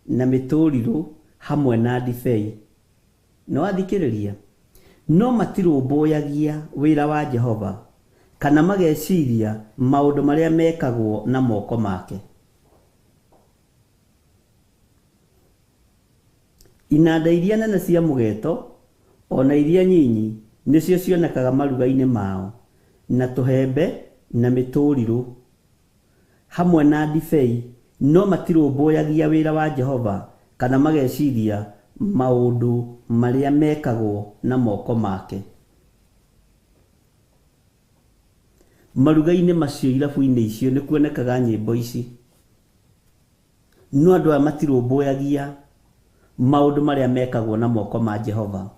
na mĩtũrirũ hamwe na ndibei. Nĩ wathikĩrĩria? No matirũmbũyagia wĩra wa Jehova kana mageciria maũndũ marĩa mekagwo na moko make. Inanda iria nene cia mũgeto ona iria nyinyi nĩcio cionekaga maruga-inĩ mao, na tũhembe na mĩtũrirũ hamwe na ndibei, no matirũmbũyagia wĩra wa Jehova kana mageciria maũndũ marĩa mekagwo na moko make. Maruga-inĩ macio irabu-inĩ icio nĩ kuonekaga nyĩmbo ici, no andũ aya matirũmbũyagia maũndũ marĩa mekagwo na moko ma Jehova.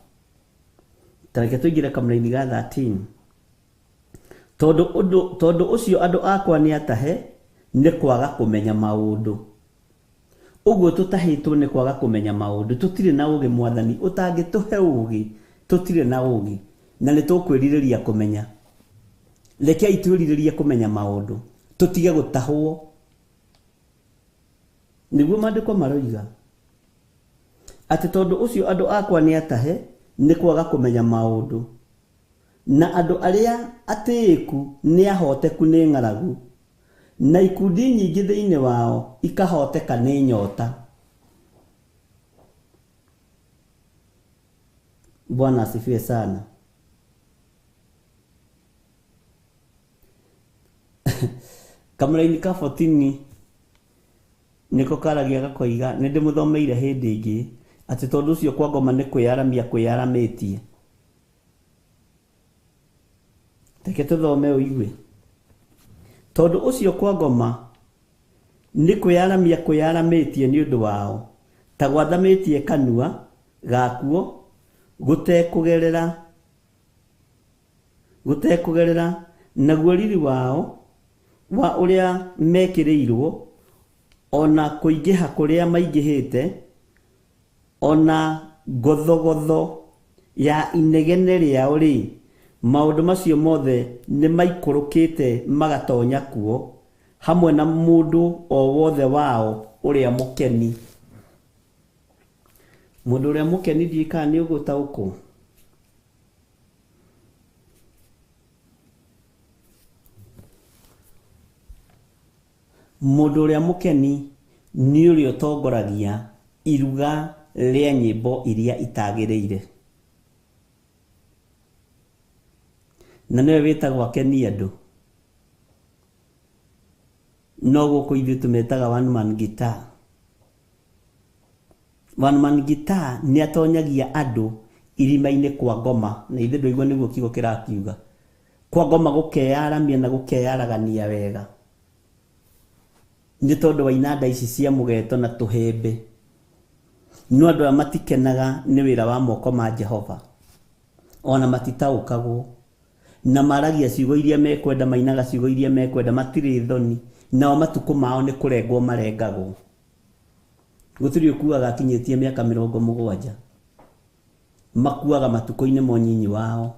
Ta reke tũingĩre kamũraini ga 13. Tondũ ũcio andũ akwa nĩ atahe nĩ kwaga kũmenya maũndũ. Ũguo tũtahĩtwo nĩ kwaga kũmenya maũndũ. Tũtirĩ na ũgĩ mwathani, ũtangĩtũhe ũgĩ, tũtirĩ na ũgĩ, na nĩ tũkwĩrirĩria kũmenya. Rekei twĩrirĩrie kũmenya maũndũ, tũtige gũtahwo. Nĩguo maandĩko maroiga atĩ tondũ ũcio andũ akwa nĩ atahe nĩ kwaga kũmenya maũndũ, na andũ arĩa atĩĩku nĩ ahoteku nĩ ng'aragu, na ikundi nyingĩ thĩinĩ wao ikahoteka nĩ nyota. Bwana asifiwe sana. Kamũraini ka 14 nĩko karagia gakoiga, nĩ ndĩmũthomeire hĩndĩ ĩngĩ atĩ tondũ ũcio kwa ngoma nĩ kwĩyaramia kwĩyaramĩtie. Reke tũthome ũigue. Tondũ ũcio kwa ngoma nĩ kwĩyaramia kwĩyaramĩtie nĩ ũndũ wao, ta gwathamĩtie kanua gakuo gũtekũgerera, naguo riri wao wa ũrĩa mekĩrĩirwo, ona kũingĩha kũrĩa maingĩhĩte, ona gothogotho ya inegene rĩao rĩ, maũndũ macio mothe nĩ maikũrũkĩte magatonya kuo, hamwe na mũndũ o wothe wao ũrĩa mũkeni. Mũndũ ũrĩa mũkeni ndiũĩ kana nĩ ũgũtaũkwo. Mũndũ ũrĩa mũkeni nĩ ũrĩa ũtongoragia iruga rĩa nyĩmbo iria itagĩrĩire, na nĩwe wĩtagwo akenie andũ. No gũkũ ithuĩ tũmetaga one man guitar. One man guitar nĩ atonyagia andũ irima-inĩ kwa ngoma, na ithuĩ ndũigua nĩguo kiugo kĩrakiuga. Kwa ngoma gũkeyaramia na gũkeyaragania wega, nĩ tondũ wa inanda ici cia mũgeto na tũhembe. No andũ aya matikenaga nĩ wĩra wa moko ma Jehova, ona matitaũkagwo, na maragia ciugo iria mekwenda, mainaga ciugo iria mekwenda, matirĩ thoni, nao matukũ mao nĩ kũrengwo marengagwo. Gũtirĩ ũkuaga akinyĩtie mĩaka 70, makuaga matukũ-inĩ ma ũnyinyi wao,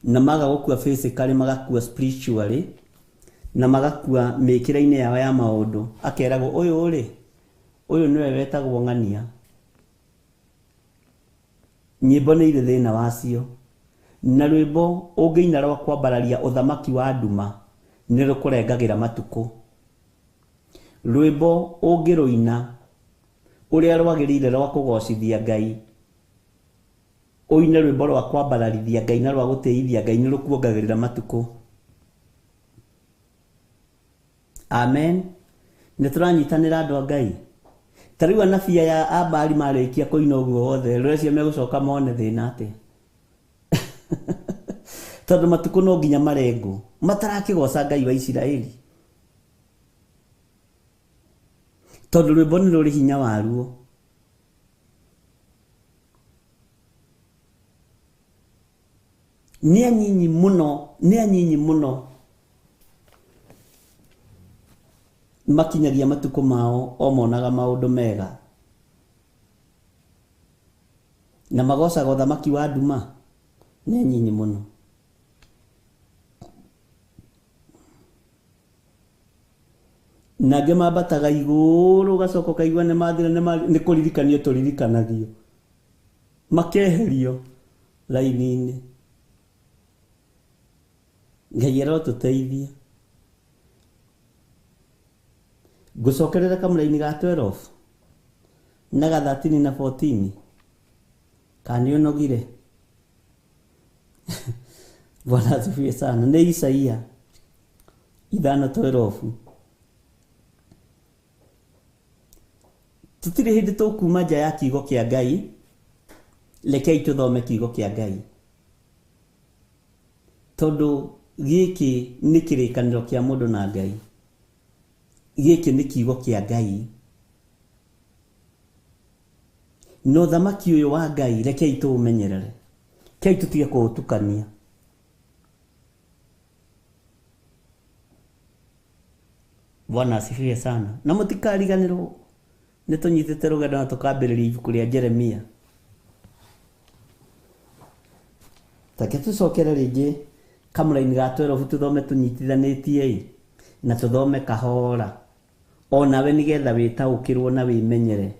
na maga gũkua physically, magakua spiritually, na magakua mĩkĩre-inĩ yao ya maũndũ. Akeragwo ũyũ rĩ, ũyũ nĩwe wetagwo ng'ania. Nyĩmbo nĩ irĩ thĩna wacio, na rwĩmbo ũngĩina rwa kwambararia ũthamaki wa nduma nĩ rũkũrengagĩra matukũ. Rwĩmbo ũngĩrũina ũrĩa rwagĩrĩire rwa kũgocithia Ngai, ũine rwĩmbo rwa kwambararithia Ngai na rwa gũtĩithia Ngai, nĩ rũkuongagĩrĩra matukũ. Amen. Nĩ tũranyitanĩra andũ a Ngai. Ta rĩu anabii aya a Baali marĩkia kũina ũguo wothe, rũrĩa megũcoka mone thĩna atĩa? Tondũ matukũ no nginya marengwo, matarakĩgoca Ngai wa Isiraeli. Tondũ rwĩmbo nĩ rũrĩ hinya waruo. Nĩ anyinyi mũno, nĩ anyinyi mũno makinyagia matukũ mao o monaga maũndũ mega na magocaga ũthamaki wa nduma. Nĩ anyinyi mũno. Na angĩ mambataga igũrũ ũgacoka ũkaigua nĩ mathira, nĩ kũririkanio tũririkanagio, makeherio raini-inĩ. Ngai arotũteithia. Ngũcokerera kamũraini ga 12 na ga 13 na 14 kana nĩ ũnogire? Bwana asifiwe sana. Nĩ Isaia 5:12. Tũtirĩ hĩndĩ tũkuma nja ya kiugo kĩa Ngai. Rekei tũthome kiugo kĩa Ngai, tondũ gĩkĩ nĩ kĩrĩkanĩro kĩa mũndũ na Ngai. Gĩkĩ nĩ kiugo kĩa Ngai. Na ũthamaki ũyũ wa Ngai rekei tũũmenyerere, rekei tũtige kũũtukania. Bwana asifiwe sana. Na mũtikariganĩrwo nĩ tũnyitĩte rũgendo na tũkambĩrĩria ibuku rĩa Jeremia. Take tũcokere rĩngĩ kamũraini ga 12 tũthome tũnyitithanĩtie na tũthome kahora onawe nĩgetha wĩtaũkĩrwo na wĩmenyere,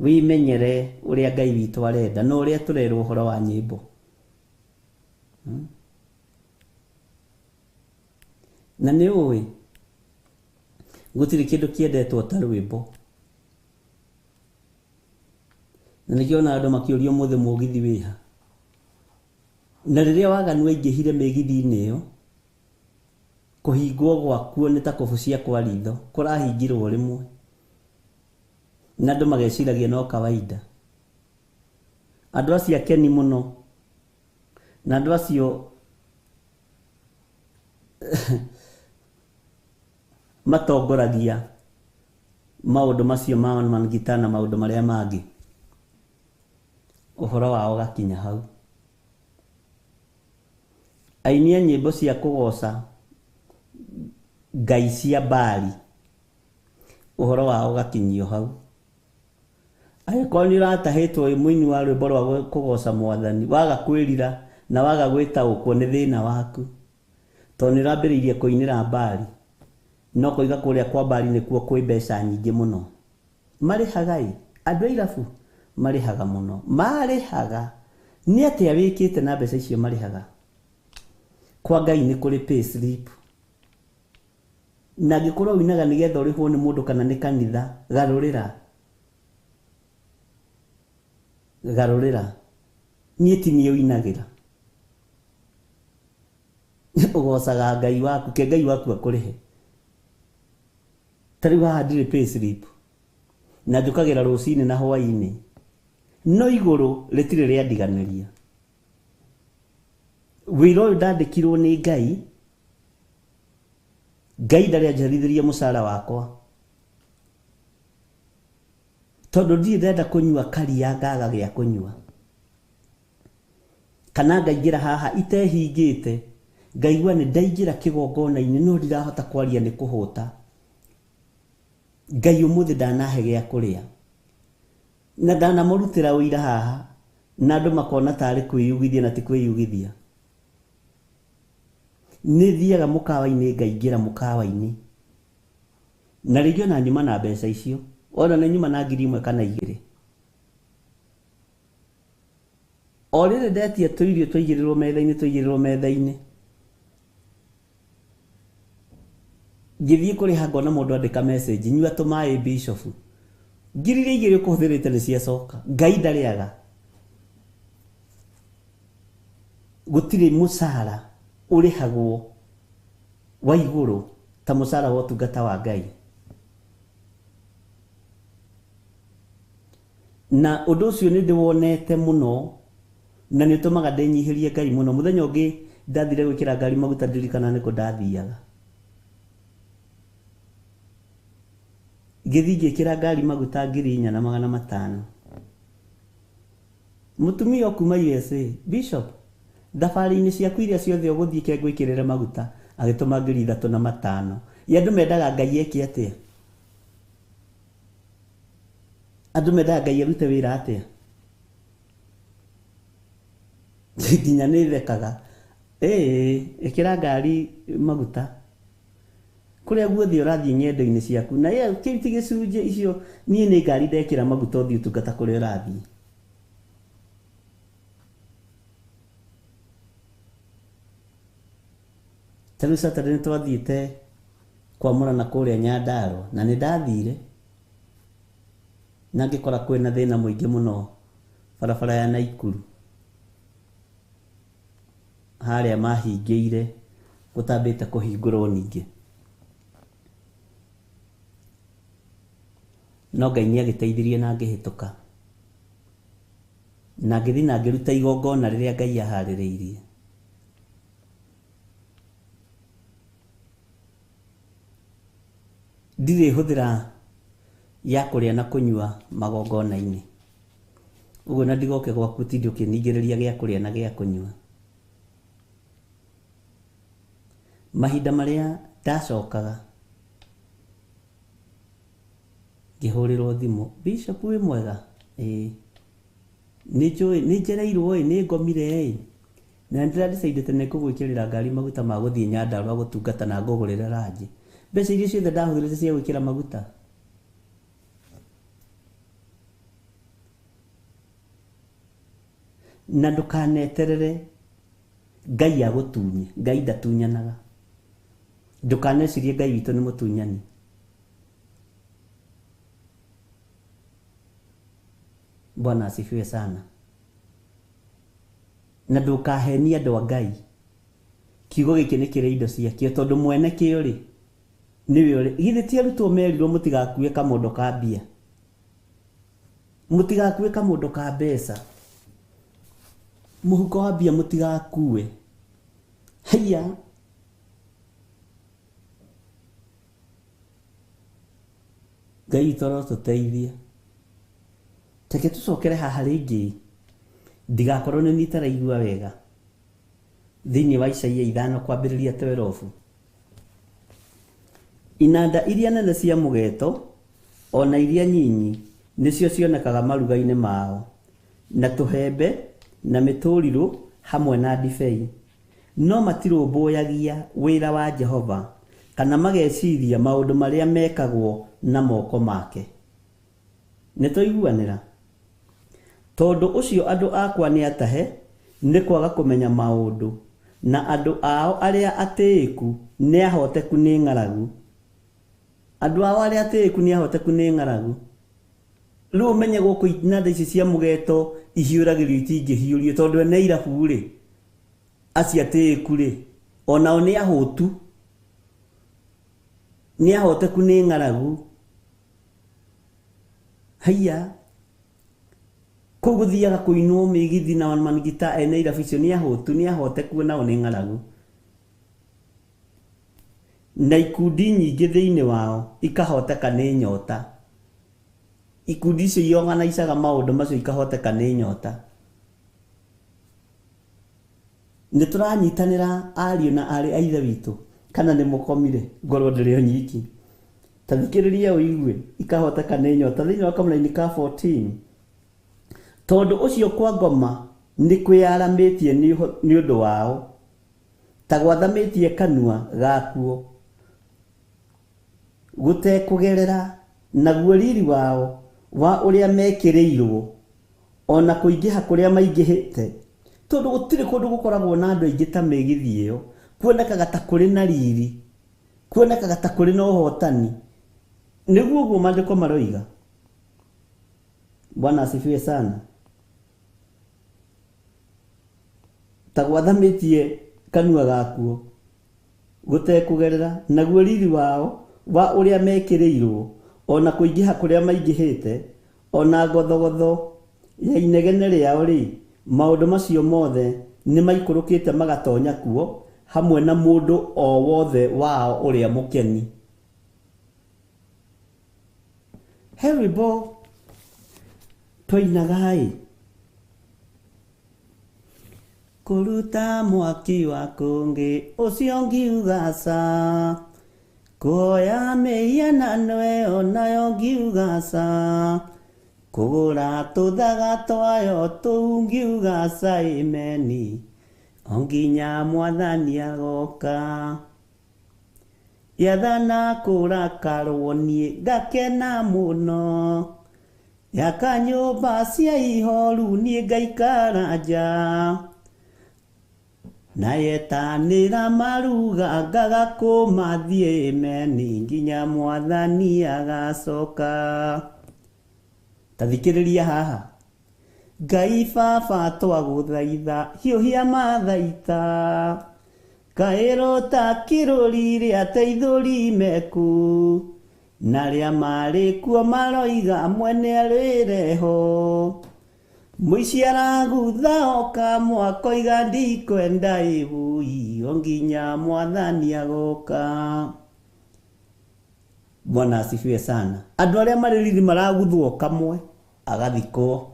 wĩmenyere ũrĩa Ngai witũ arenda na ũrĩa tũrerwo ũhoro wa nyĩmbo. Na nĩ ũĩ gũtirĩ kĩndũ kĩendetwo ta rwĩmbo, na nĩkĩo ona andũ makĩũrio ũmũthĩ mũgithi wĩha. Na rĩrĩa waganu waingĩhire mĩgithi-inĩ ĩyo, kũhingwo gwakuo nĩ ta kũbucia kwa ritho, kũrahingirwo rĩmwe na andũ mageciragia no kawaida. Andũ acio akeni mũno na andũ acio matongoragia maũndũ macio ma one man guitar na maũndũ marĩa mangĩ, ũhoro wao ũgakinya hau. Aini a nyĩmbo cia kũgoca ngai cia Bali, ũhoro wao ũgakinyio hau. Angĩkorwo nĩ ũratahĩtwo wĩ mũini wa rwĩmbo rwa kũgoca mwathani, waga kwĩrira na waga gwĩtaũkwo nĩ thĩna waku, tondũ nĩ ũrambĩrĩirie kũinĩra Bali, no kũiga kũrĩa kwa Bali nĩkuo kwĩ mbeca nyingĩ mũno. Marĩhaga ĩ, andũ a irabu marĩhaga mũno, marĩhaga. Nĩ atĩa wĩkĩte na mbeca icio marĩhaga? Kwa Ngai nĩ kũrĩ pay slip. Na angĩkorwo ũinaga nĩgetha ũrĩhwo nĩ mũndũ kana nĩ kanitha, garũrĩra, garũrĩra. Niĩ ti niĩ ũinagĩra, ũgocaga Ngai waku, ke Ngai waku akũrĩhe. Ta rĩu haha ndirĩ pay slip, na njũkagĩra rũcinĩ na hwaĩ-inĩ, no igũrũ rĩtirĩ rĩandiganĩria. Wĩra ũyũ ndandĩkirwo nĩ Ngai, Ngai ndarĩ anjherithĩria mũcara wakwa, tondũ ndirĩ ndenda kũnyua karia ngaga gĩa kũnyua, kana ngaingĩra haha itehingĩte ngaigua nĩ ndaingĩra kĩgongona-inĩ no ndirahota kwaria nĩ kũhũta. Ngai ũmũthĩ ndanahe gĩa kũrĩa, na ndanamũrutĩra ũira haha na andũ makona tarĩ kwĩyugithia na ti kwĩyugithia. Nĩ thiaga mũkawa-inĩ ngaingĩra mũkawa-inĩ, na rĩngĩ ona nyuma na mbeca icio, ona nĩ nyuma na 1,000 kana 2. O rĩrĩ ndetia tũirio twaigĩrĩrwo metha-inĩ, twaigĩrĩrwo metha-inĩ, ngĩthiĩ kũrĩha ngona mũndũ andĩka message, nyua tũmaĩ bishop, 2,000 ũkũhũthĩrĩte nĩ ciacoka. Ngai ndarĩaga. Gũtirĩ mũcara ũrĩhagwo wa igũrũ ta mũcara wa ũtungata wa Ngai. Na ũndũ ũcio nĩ ndĩwonete mũno, na nĩ ũtũmaga ndĩnyihĩrie Ngai mũno. Mũthenya ũngĩ ndathire gwĩkĩra ngari maguta, ndirikana nĩkũ ndathiaga. Ngĩthiĩ ngĩkĩra ngari maguta 4,500. Mũtumia o kuma USA, Bishop, Thabarĩ-inĩ ciaku iria ciothe ũgũthiĩ ke ngwĩkĩrĩre maguta. Agĩtũma 3500. Ĩ andũ mendaga Ngai eke atĩa? Andũ mendaga Ngai arute wĩra atĩa? Nginya nĩ thekaga. Ĩĩ ĩkĩra ngari maguta. Kũrĩa guothe ũrathiĩ ng'endo-inĩ ciaku. Na kĩu ti gĩcunjĩ icio niĩ nĩ ngari ndekĩra maguta ũthiĩ ũtungata kũrĩa ũrathiĩ. Ta rĩu Saturday nĩ twathiĩte kwamũrana kũrĩa Nyandarũa na nĩ ndathire na ngĩkora kwĩna thĩna mũingĩ mũno barabara ya Naikuru harĩa mahingĩire gũtambĩte kũhingũrwo ningĩ. No Ngai nĩ agĩteithirie na ngĩhĩtũka. Na ngĩthiĩ na ngĩruta igongona rĩrĩa Ngai aharĩrĩirie. Ndirĩ hũthĩra ya kũrĩa na kũnyua magongona-inĩ. Ũguo na ndigoke gwaku ũtinde ũkĩningĩrĩria gĩa kũrĩa na gĩa kũnyua. Mahinda marĩa ndacokaga, ngĩhũrĩrwo thimũ, Bishop wĩ mwega? Ĩĩ. Nĩ njũĩ, nĩ njereirwo ĩ, nĩ ngomire ĩ, na nĩ ndĩra decide nĩ ngũgwĩkĩrĩra ngari maguta ma gũthiĩ Nyandarũa gũtungata na ngũgũrĩre ranji. Mbeca iria ciothe ndahũthĩrĩte cia gwĩkĩra maguta. Na ndũkaneterere Ngai agũtunye. Ngai ndatunyanaga. Ndũkanecirie Ngai witũ nĩ mũtunyani. Bwana asifiwe sana. Na ndũkahenie andũ a Ngai. Kiugo gĩkĩ nĩ kĩrĩ indo ciakĩo tondũ mwene kĩo rĩ nĩwe ũrĩ. Githĩ ti arutwo merirwo mũtigakue kamondo ka mbia? Mũtigakue kamondo ka mbeca. Mũhuko wa mbia mũtigakue. Haiya. Ngai witũ arotũteithia. Reke tũcokere haha rĩngĩ ndigakorwo nĩ niĩ itaraigua wega. Thĩinĩ wa Isaia ithano kwambĩrĩria twerobu. Inanda iria nene cia mũgeeto o na iria nyinyi nĩcio cionekaga maruga-inĩ mao, na tũhembe na mĩtũrirũ hamwe na ndibei. No matirũmbũyagia wĩra wa Jehova kana mageciria maũndũ marĩa mekagwo na moko make. Nĩtwaiguanĩra? Tondũ ũcio andũ akwa nĩ atahe nĩ kwaga kũmenya maũndũ, na andũ ao arĩa atĩĩku nĩ ahooteku nĩ ng'aragu. Andũ ao arĩa atĩĩku nĩ ahooteku nĩ ng'aragu. Rĩu ũmenye gũkũ inanda icio cia mũgeto ihiũragĩrio itingĩhiũrio tondũ ene irabu-rĩ, acio atĩĩku-rĩ, o nao nĩ ahũtu, nĩ ahooteku nĩ ng'aragu. Haiya, kũu gũthiaga kũinwo mĩgithi na manigita ene irabu icio nĩ ahũtu, nĩ ahoteku nao nĩ ng'aragu. Na ikundi nyingĩ thĩinĩ wao ikahoteka nĩ nyota. Ikundi icio iorganaicaga maũndũ macio ikahoteka nĩ nyota. Nĩ tũranyitanĩra ariũ na aarĩ a Ithe witũ, kana nĩ mũkomire? Ngorwo ndĩrĩ o nyiki. Ta thikĩrĩria ũigue, ikahoteka nĩ nyota thĩinĩ wa kamũraini ka 14. Tondũ ũcio kwa ngoma nĩ kwĩyaramĩtie nĩ ũndũ wao, ta gwathamĩtie kanua gakuo, gũtekũgerera, naguo riri wao wa ũrĩa mekĩrĩirũo o na kũingĩha kũrĩa maingĩhĩte, tondũ gũtirĩ kũndũ gũkoragwo na andũ aingĩ ta mĩgithi ĩyo, kuonekaga ta kũrĩ na riri, kuonekaga ta kũrĩ na ũhotani. Nĩguo ũguo maandĩko maroiga. Bwana asifiwe sana. Ta gwathamĩtie kanua gakuo gũtekũgerera, naguo riri wao wa ũrĩa mekĩrĩirũo, o na kũingĩha kũrĩa maingĩhĩte, o na ngothogotho ya inegene rĩao-rĩ, maũndũ macio mothe nĩmaikũrũkĩte magatonya kuo, hamwe na mũndũ o wothe wao ũrĩa mũkeni. He rwĩmbo twainaga-ĩ. Kũruta mwaki wa kũngĩ ũcio ngiuga ca. Kũhoya mĩhianano ĩyo nayo ngiuga ca. Kũgũra tũthaga twayo tũu ngiuga ca ĩmeni. O nginya mwathani agoka. Yathana kũrakarwo niĩ ngakena mũno. Yaka nyũmba cia ihoru niĩ ngaikara nja. Na yetanĩra maruga ngaga kũmathiĩ ĩmeni nginya mwathani agacoka. Ta thikĩrĩria haha. Ngai baba twagũthaitha hiũhia mathaita. Kaĩ rũtakĩrũri rĩa teithũri meku. Na arĩa marĩ kuo maroiga mwene arĩreho. Mũici aragutha oka mwakoiga ndikwenda ĩbui o nginya mwathani agoka. Bwana asifiwe sana. Andũ arĩa marĩ riri maraguthwo kamwe agathikwo.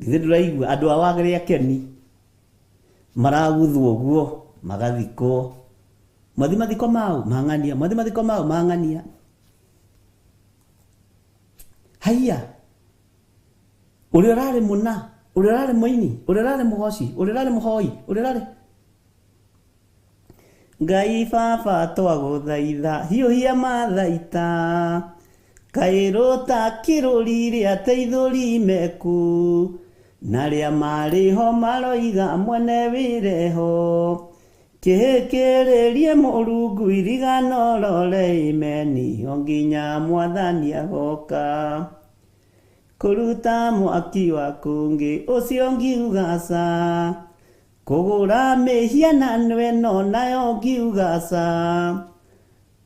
Githĩ ndũraigua andũ a wagĩrĩ akeni maraguthwo ũguo magathikwo. Mwathi mathiko mau mang'ania, mwathi mathiko mau mang'ania. Haiya, ũrĩa ũrarĩ mũna, ũrĩa ũrarĩ mũini, ũrĩa ũrarĩ mũgoci, ũrĩa ũrarĩ mũhoi, ũrĩa ũrarĩ Ngai baba twagũthaitha hiũhia mathaita. Kaĩ rũtakĩrũri rĩa teithũri meku. Na arĩa marĩ ho maroiga mwene wĩreho. Kĩhĩkĩrĩrie Mũrungu iriganorore imeni o nginya mwathani agoka. Kũruta mwaki wa kũngĩ ũcio ngiuga ca. Kũgũra mĩhianano ĩno nayo ngiuga ca.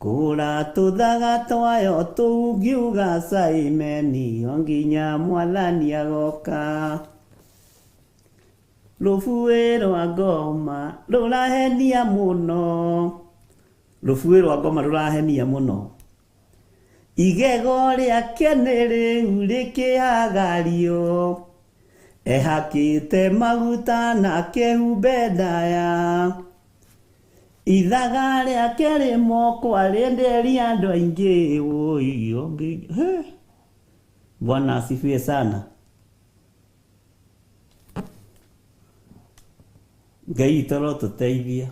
Kũgũra tũthaga twayo tũu ngiuga ca imeni o nginya mwathani agoka. Rũbuĩ rwa ngoma rũrahenia mũno. Rũbuĩ rwa ngoma rũrahenia mũno. Igego rĩake nĩ rĩu rĩkĩhagario. Ehakĩte maguta na akehumbe ndaya. Ithaga rĩake rĩmoko arĩenderia andũ aingĩ. Wũi, he. Bwana asifiwe sana. Ngai witũ arotũteithia.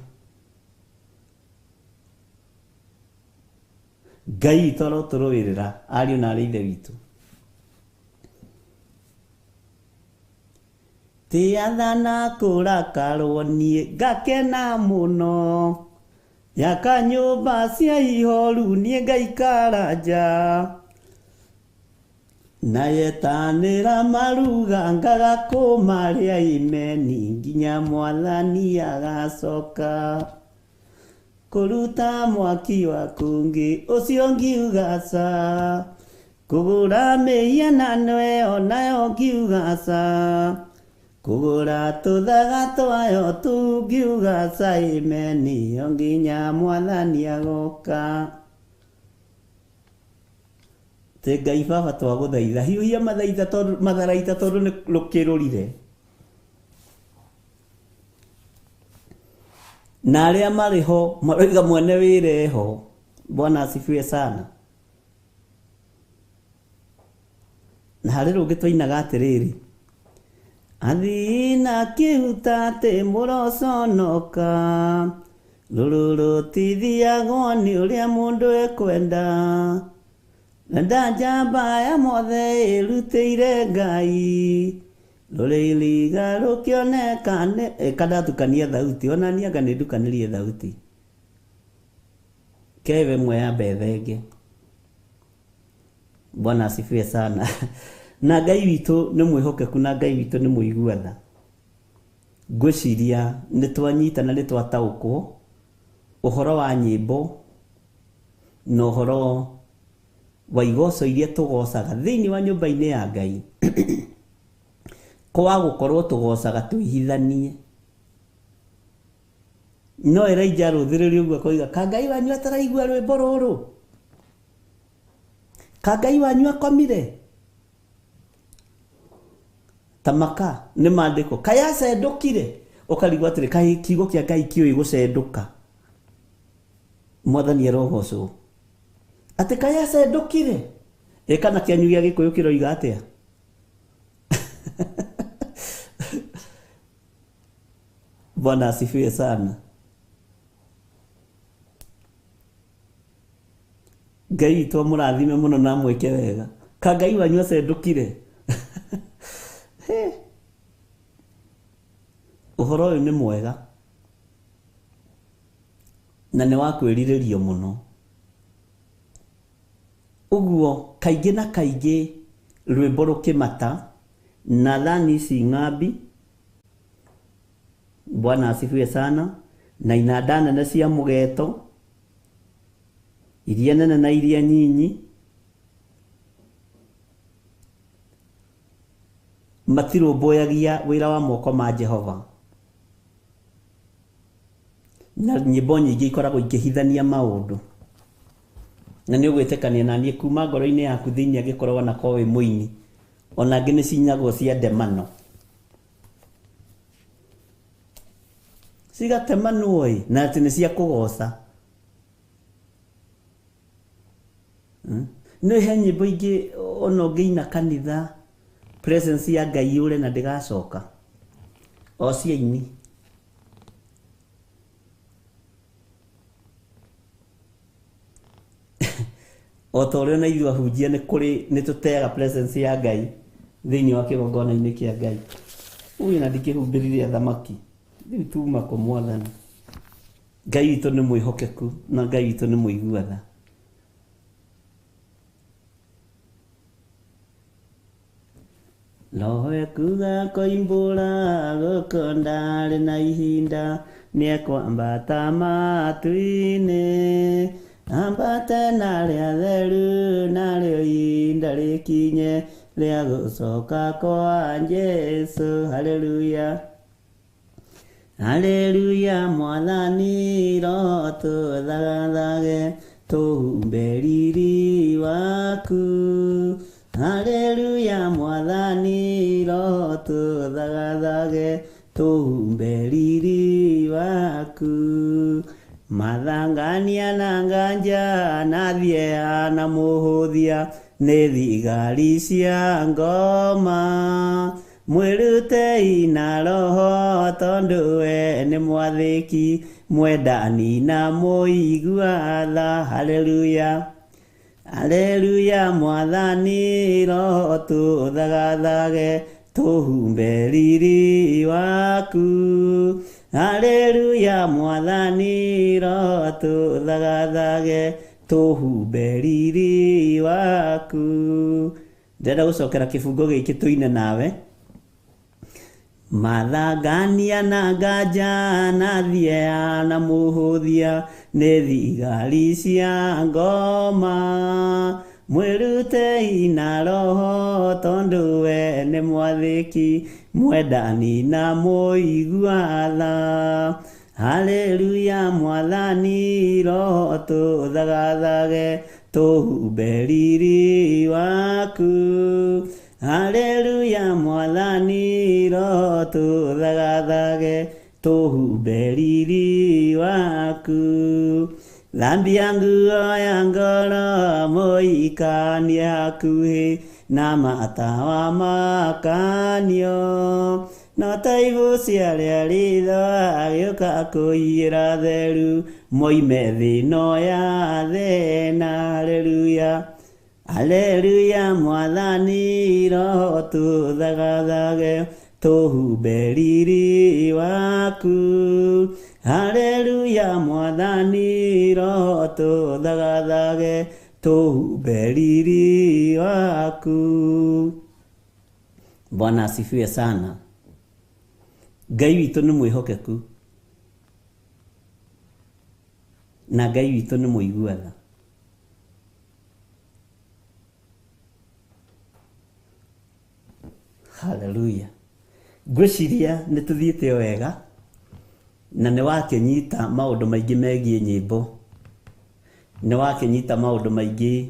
Ngai witũ arotũrũĩrĩra ariũ na arĩ ithe witũ. Tĩathana kũrakarwo niĩ ngakena mũno. Yaka nyũmba cia ihoru niĩ ngaikara nja. Na yetanĩra maruga ngaga kũmarĩa imeni nginya mwathani agacoka. Kũruta mwaki wa kũngĩ ũcio ngiuga ca. Kũgũra mĩhianano ĩyo nayo ngiuga ca. Kũgũra tũthaga twayo tũu ngiuga ca imeni o nginya mwathani agoka. Tĩ Ngai baba twagũthaitha hiũhia mathaita tondũ matharaita tondũ nĩ rũkĩrũrire. Na arĩa marĩ ho maroiga mwene wĩra eho. Bwana asifiwe sana. Na harĩ rũngĩ twainaga atĩrĩrĩ, athii na kĩhuta atĩ mũroconoka, rũrũ rũtithiagwo nĩ ũrĩa mũndũ ekwenda. Nenda njamba ya mothe ĩrutĩire Ngai, rũrĩ iriga rũkĩoneka nĩ kandatukania thauti onania anga nĩ ndukanĩrie thauti kebe ĩmwe ya mbethenge. Bwana asifiwe sana. Na Ngai witũ nĩ mwĩhokeku na Ngai witũ nĩ mũigua tha. Ngwĩciria nĩ twanyita na nĩ twataũkwo ũhoro wa nyĩmbo na ũhoro wa igoco iria tũgocaga thĩinĩ wa nyũmba-inĩ ya Ngai. Kwa gũkorwo tũgocaga twĩhithanie. No Elijah arũthĩrĩria ũguo akoiga, ka Ngai wanyu ataraigua rwĩmbo rũrũ? Ka Ngai wanyu akomire? Ta maka nĩ maandĩko kaĩ acendũkire ũkarigwo atĩrĩ kaĩ kiugo kĩa Ngai kĩũĩ gũcendũka. Mwathani arogocwo. Atĩ kaĩ acendũkire? Ĩ kana kĩanyu gĩa Gĩkũyũ kĩroiga atĩa? Bwana asifiwe sana. Ngai witũ amũrathime mũno na amwĩke wega. Ka Ngai wanyu acendũkire? Ũhoro ũyũ nĩ mwega na nĩ wa kwĩrirĩrio mũno. Ũguo kaingĩ na kaingĩ rwĩmbo rũkĩmata na thani ici ng'ambi, Bwana asifiwe sana, na inanda nene cia mũgeto, iria nene na iria nyinyi, matirũmbũyagia wĩra wa moko ma Jehova. Na nyĩmbo nyingĩ ikoragwo ikĩhithania maũndũ. Na nĩ ũgwĩtĩkania na niĩ kuma ngoro-inĩ yaku thĩinĩ angĩkorwo wanakorwo wĩ mũini, ona angĩ nĩ ciinagwo cia ndemano. Cigatemanwo ĩ, na atĩ nĩ cia kũgoca. Nĩ he nyĩmbo ingĩ ona ũngĩina kanitha presence ya Ngai yũre na ndĩgacoka. O cia aini. O ta ũrĩa ona ithuĩ ahunjia nĩ kũrĩ nĩ tũteaga presence ya Ngai thĩinĩ wa kĩgongona-inĩ kĩa Ngai. Ũyũ na ndikĩhumbĩrire athamaki. Rĩu tuma kũ Mwathani? Ngai witũ nĩ mwĩhokeku na Ngai witũ nĩ mũigua tha. Roho ekuga koimbũra gũkũ ndarĩ na ihinda nĩekwambata matu-inĩ ambate na arĩa atheru narĩo ihinda rĩkinye rĩa gũcoka kwa Jesũ. Haleluya. Haleluya Mwathani roho tũthagathage tũhumbe riri waku. Haleluya Mwathani roho tũthagathage tũhumbe riri waku. Mathangania na nganja na thieha na mũhũthia nĩ thigari cia ngoma. Mwĩrutei na Roho tondũ we nĩ mwathĩki, mwendani na mũigua tha. Haleluya. Haleluya Mwathani Roho tũthagathage tũhumbe riri waku. Haleluya Mwathani Roho tũthagathage tũhumbe riri waku. Ndĩrenda gũcokera kĩbungo gĩkĩ tũine nawe. Mathangania na nganja na thieya na mũhũthia nĩ thigari cia ngoma. Mwĩrutei na Roho tondũ we nĩ mwathĩki, mwendani na mũigua tha. Haleluya Mwathani Roho tũthagathage tũhumbe riri waku. Haleluya Mwathani Roho tũthagathage tũhumbe riri waku. Thambia nguo ya ngoro mũikanie hakuhĩ na matawa makanio. No ta ibucia rĩa ritho agĩũka kũiyĩra theru moime thĩ ĩno ya thĩna. Haleluya. Haleluya Mwathani Roho tũthagathage tũhumbe riri waku. Haleluya Mwathani Roho tũthagathage tũhumbe riri waku. Bwana asifiwe sana. Ngai witũ nĩ mwĩhokeku na Ngai witũ nĩ mũigua tha. Haleluya. Ngwĩciria nĩ tũthiĩte o wega na nĩ wakĩnyita maũndũ maingĩ megiĩ nyĩmbo, nĩ wakĩnyita maũndũ maingĩ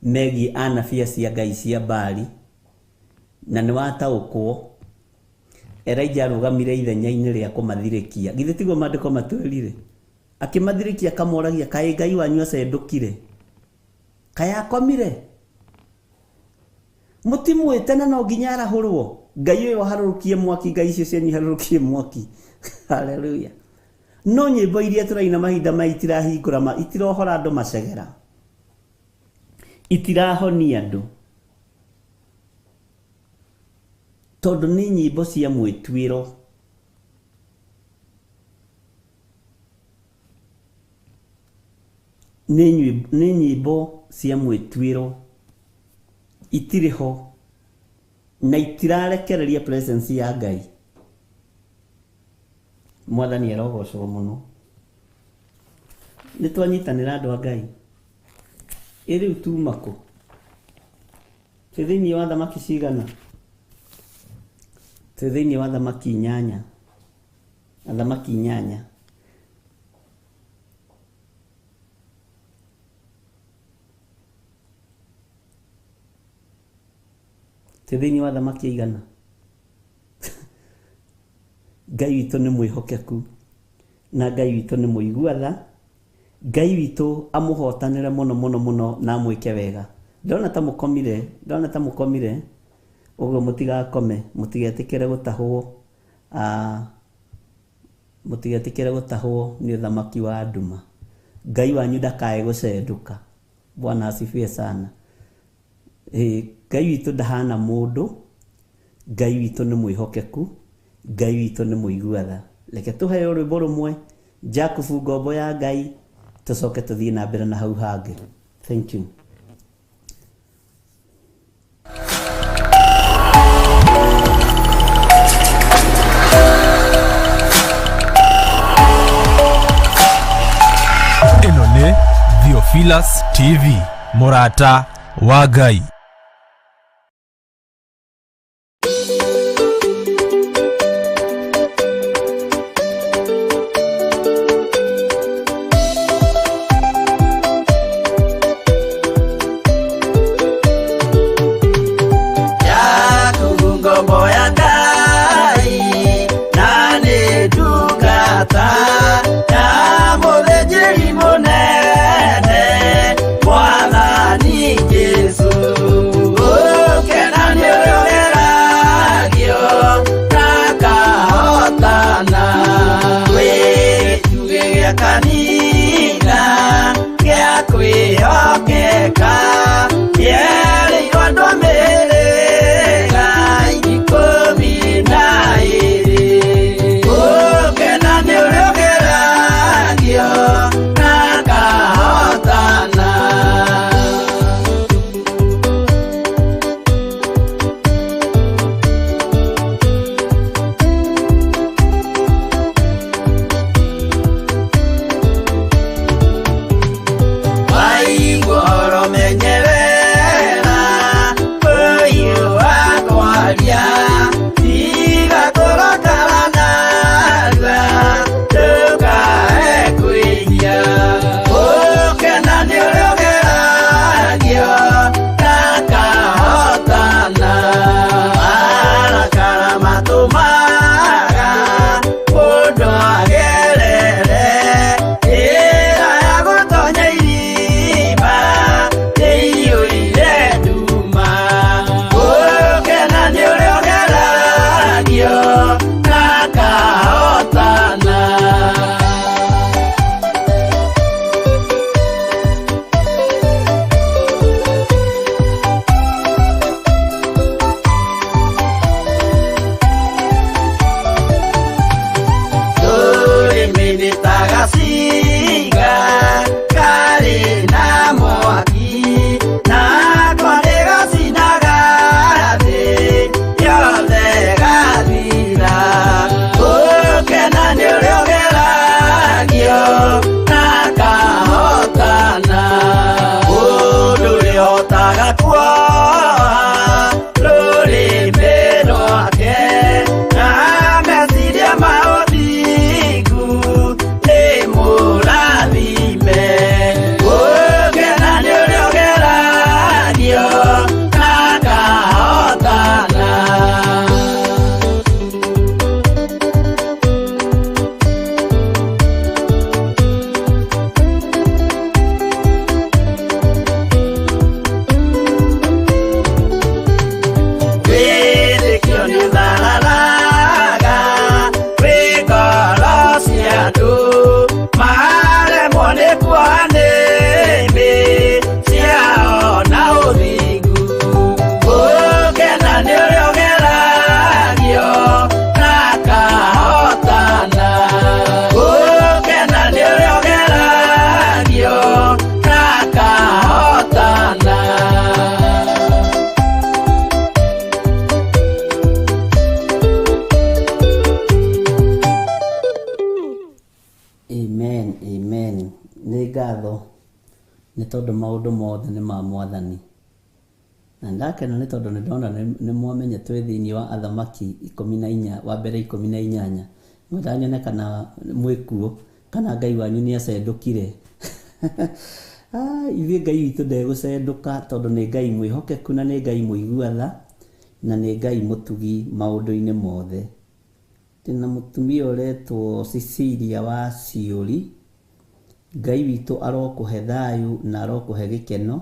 megiĩ anabii acio a Ngai cia Baali. Na nĩ wataũkwo Elijah arũgamire ithenya-inĩ rĩa kũmathirĩkia. Githĩ tiguo maandĩko matwĩrire? Akĩmathirĩkia akamoragia, kaĩ Ngai wanyu acendũkire? Kaĩ akomire? Mũtimwĩte na no nginya arahũrwo? Ngai ũyũ aharũrũkie mwaki, ngai icio cianyu iharũrũkie mwaki. Haleluya. No nyĩmbo iria tũraina mahinda maya itirahingũra ma, itirohora andũ macegera. Itirahonia andũ. Tondũ nĩ nyĩmbo cia mwĩtuĩro. Nĩ nyĩmbo cia mwĩtuĩro. Itirĩ ho. Na itirarekereria presence ya Ngai. Mwathani arogocwo mũno. Nĩ twanyitanĩra andũ a Ngai. Ĩ rĩu tuma kũ? Twĩ thĩinĩ wa thamaki cigana? Twĩ thĩinĩ wa thamaki inyanya. Athamaki inyanya. Twĩ thĩinĩ wa thamaki aigana? Ngai witũ nĩ mwĩhokeku na Ngai witũ nĩ mũigua tha. Ngai witũ amũhotanĩre mũno mũno mũno na amwĩke wega. Ndona ta mũkomire, ndona ta mũkomire, ũguo mũtigakome, mũtigetĩkĩre gũtahwo, mũtigetĩkĩre gũtahwo nĩ ũthamaki wa nduma. Ngai wanyu ndakae gũcendũka. Bwana asifiwe sana. Ngai witũ ndahana mũndũ, Ngai witũ nĩ mwĩhokeku, Ngai witũ nĩ mũigua tha. Reke tũheo rwĩmbo rũmwe, Jakubu ngombo ya Ngai, tũcoke tũthiĩ na mbere na hau hangĩ. Thank you. Ĩno nĩ Theophilus TV, mũrata wa Ngai. Jakubu ngombo ya Ngai na nĩ ndungata ya mũthĩnjĩri mũnene Mwathani Jesũ. Gũkena nĩ ũrĩa ũgeragia. ngatho nĩ tondũ maũndũ mothe nĩ ma Mwathani. Na nĩndakena nĩ tondũ nĩndona nĩ mwamenya twĩ thĩinĩ wa Athamaki 14, wa mbere 18. Ngwendaga nyone kana mwĩkuo, kana Ngai wanyu nĩ acendũkire. Ithuĩ Ngai witũ ndegũcendũka tondũ nĩ Ngai mwĩhokeku na nĩ Ngai mũigua tha na nĩ Ngai mũtugi maũndũ-inĩ mothe. Ndĩna mũtumia ũretwo Cecilia wa Ciũri. Ngai witũ arokũhe thayũ na arokũhe gĩkeno.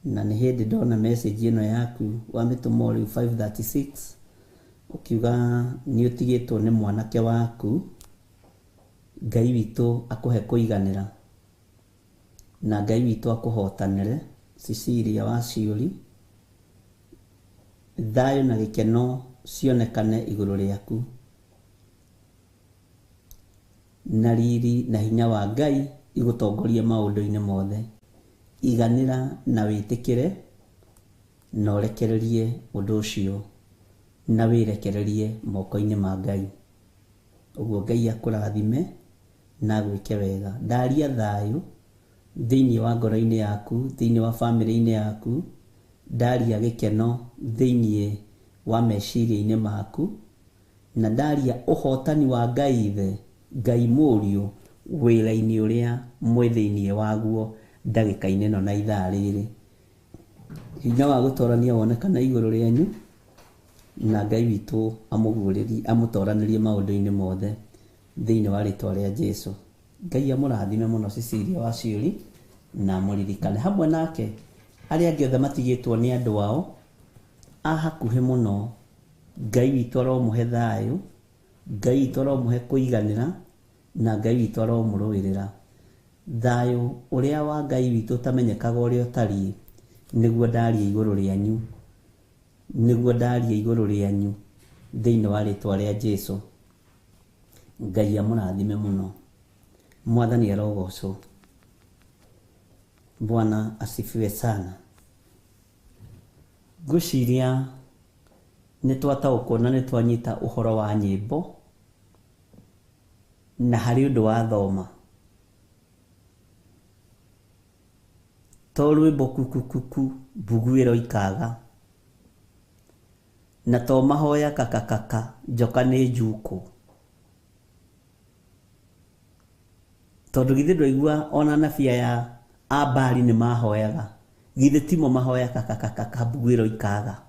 Na nĩ hĩndĩ ndona message ĩno yaku wamĩtũma o rĩu 5:36 ũkiuga nĩ ũtigĩtwo nĩ mwanake waku. Ngai witũ akũhe kũiganĩra na Ngai witũ akũhotanĩre. Cecilia wa Ciũri, thayũ na gĩkeno cionekane igũrũ rĩaku, na riri na hinya wa Ngai igũtongorie maũndũ-inĩ mothe. Iganĩra na wĩtĩkĩre na ũrekererie ũndũ ũcio na wĩrekererie moko-inĩ ma Ngai. Ũguo Ngai akũrathime na agwĩke wega. Ndaria thayũ thĩinĩ wa ngoro-inĩ yaku, thĩinĩ wa bamĩrĩ-inĩ yaku, ndaria gĩkeno thĩinĩ wa meciria-inĩ maku, na ndaria ũhotani wa Ngai Ithe, Ngai Mũriũ, wĩra-inĩ ũrĩa mwĩ thĩinĩ waguo ndagĩka-inĩ ĩno na ithaa rĩrĩ. Hinya wa gũtorania wonekane igũrũ rĩanyu, na Ngai witũ amũguũrĩrie, amũtoranĩrie maũndũ-inĩ mothe thĩinĩ wa rĩtwa rĩa Jesu. Ngai amũrathime mũno Cecilia wa Ciũri na amũririkane. Hamwe nake arĩa angĩ othe matigĩtwo nĩ andũ ao a hakuhĩ mũno, Ngai witũ aromũhe thayũ, Ngai witũ aromũhe kũiganĩra, na Ngai witũ aromũrũĩrĩra. Thayũ ũrĩa wa Ngai witũ ũtamenyekaga ũrĩa ũtariĩ, nĩguo ndaria igũrũ rĩanyu, nĩguo ndaria igũrũ rĩanyu thĩinĩ wa rĩtwa rĩa Jesu. Ngai amũrathime mũno. Mwathani arogocwo. Bwana asifiwe sana. Ngwĩciria nĩ twataũkwo na nĩ twanyita ũhoro wa nyĩmbo na harĩ ũndũ wathoma. To rwĩmbo kukukuku mbuguĩro ikaga, na to mahoya kakakaka njoka nĩ njukũ. Tondũ githĩ ndwaigua ona anabii aya a Baali nĩ mahoyaga, githĩ timo mahoya kakakaka mbuguĩro ikaga.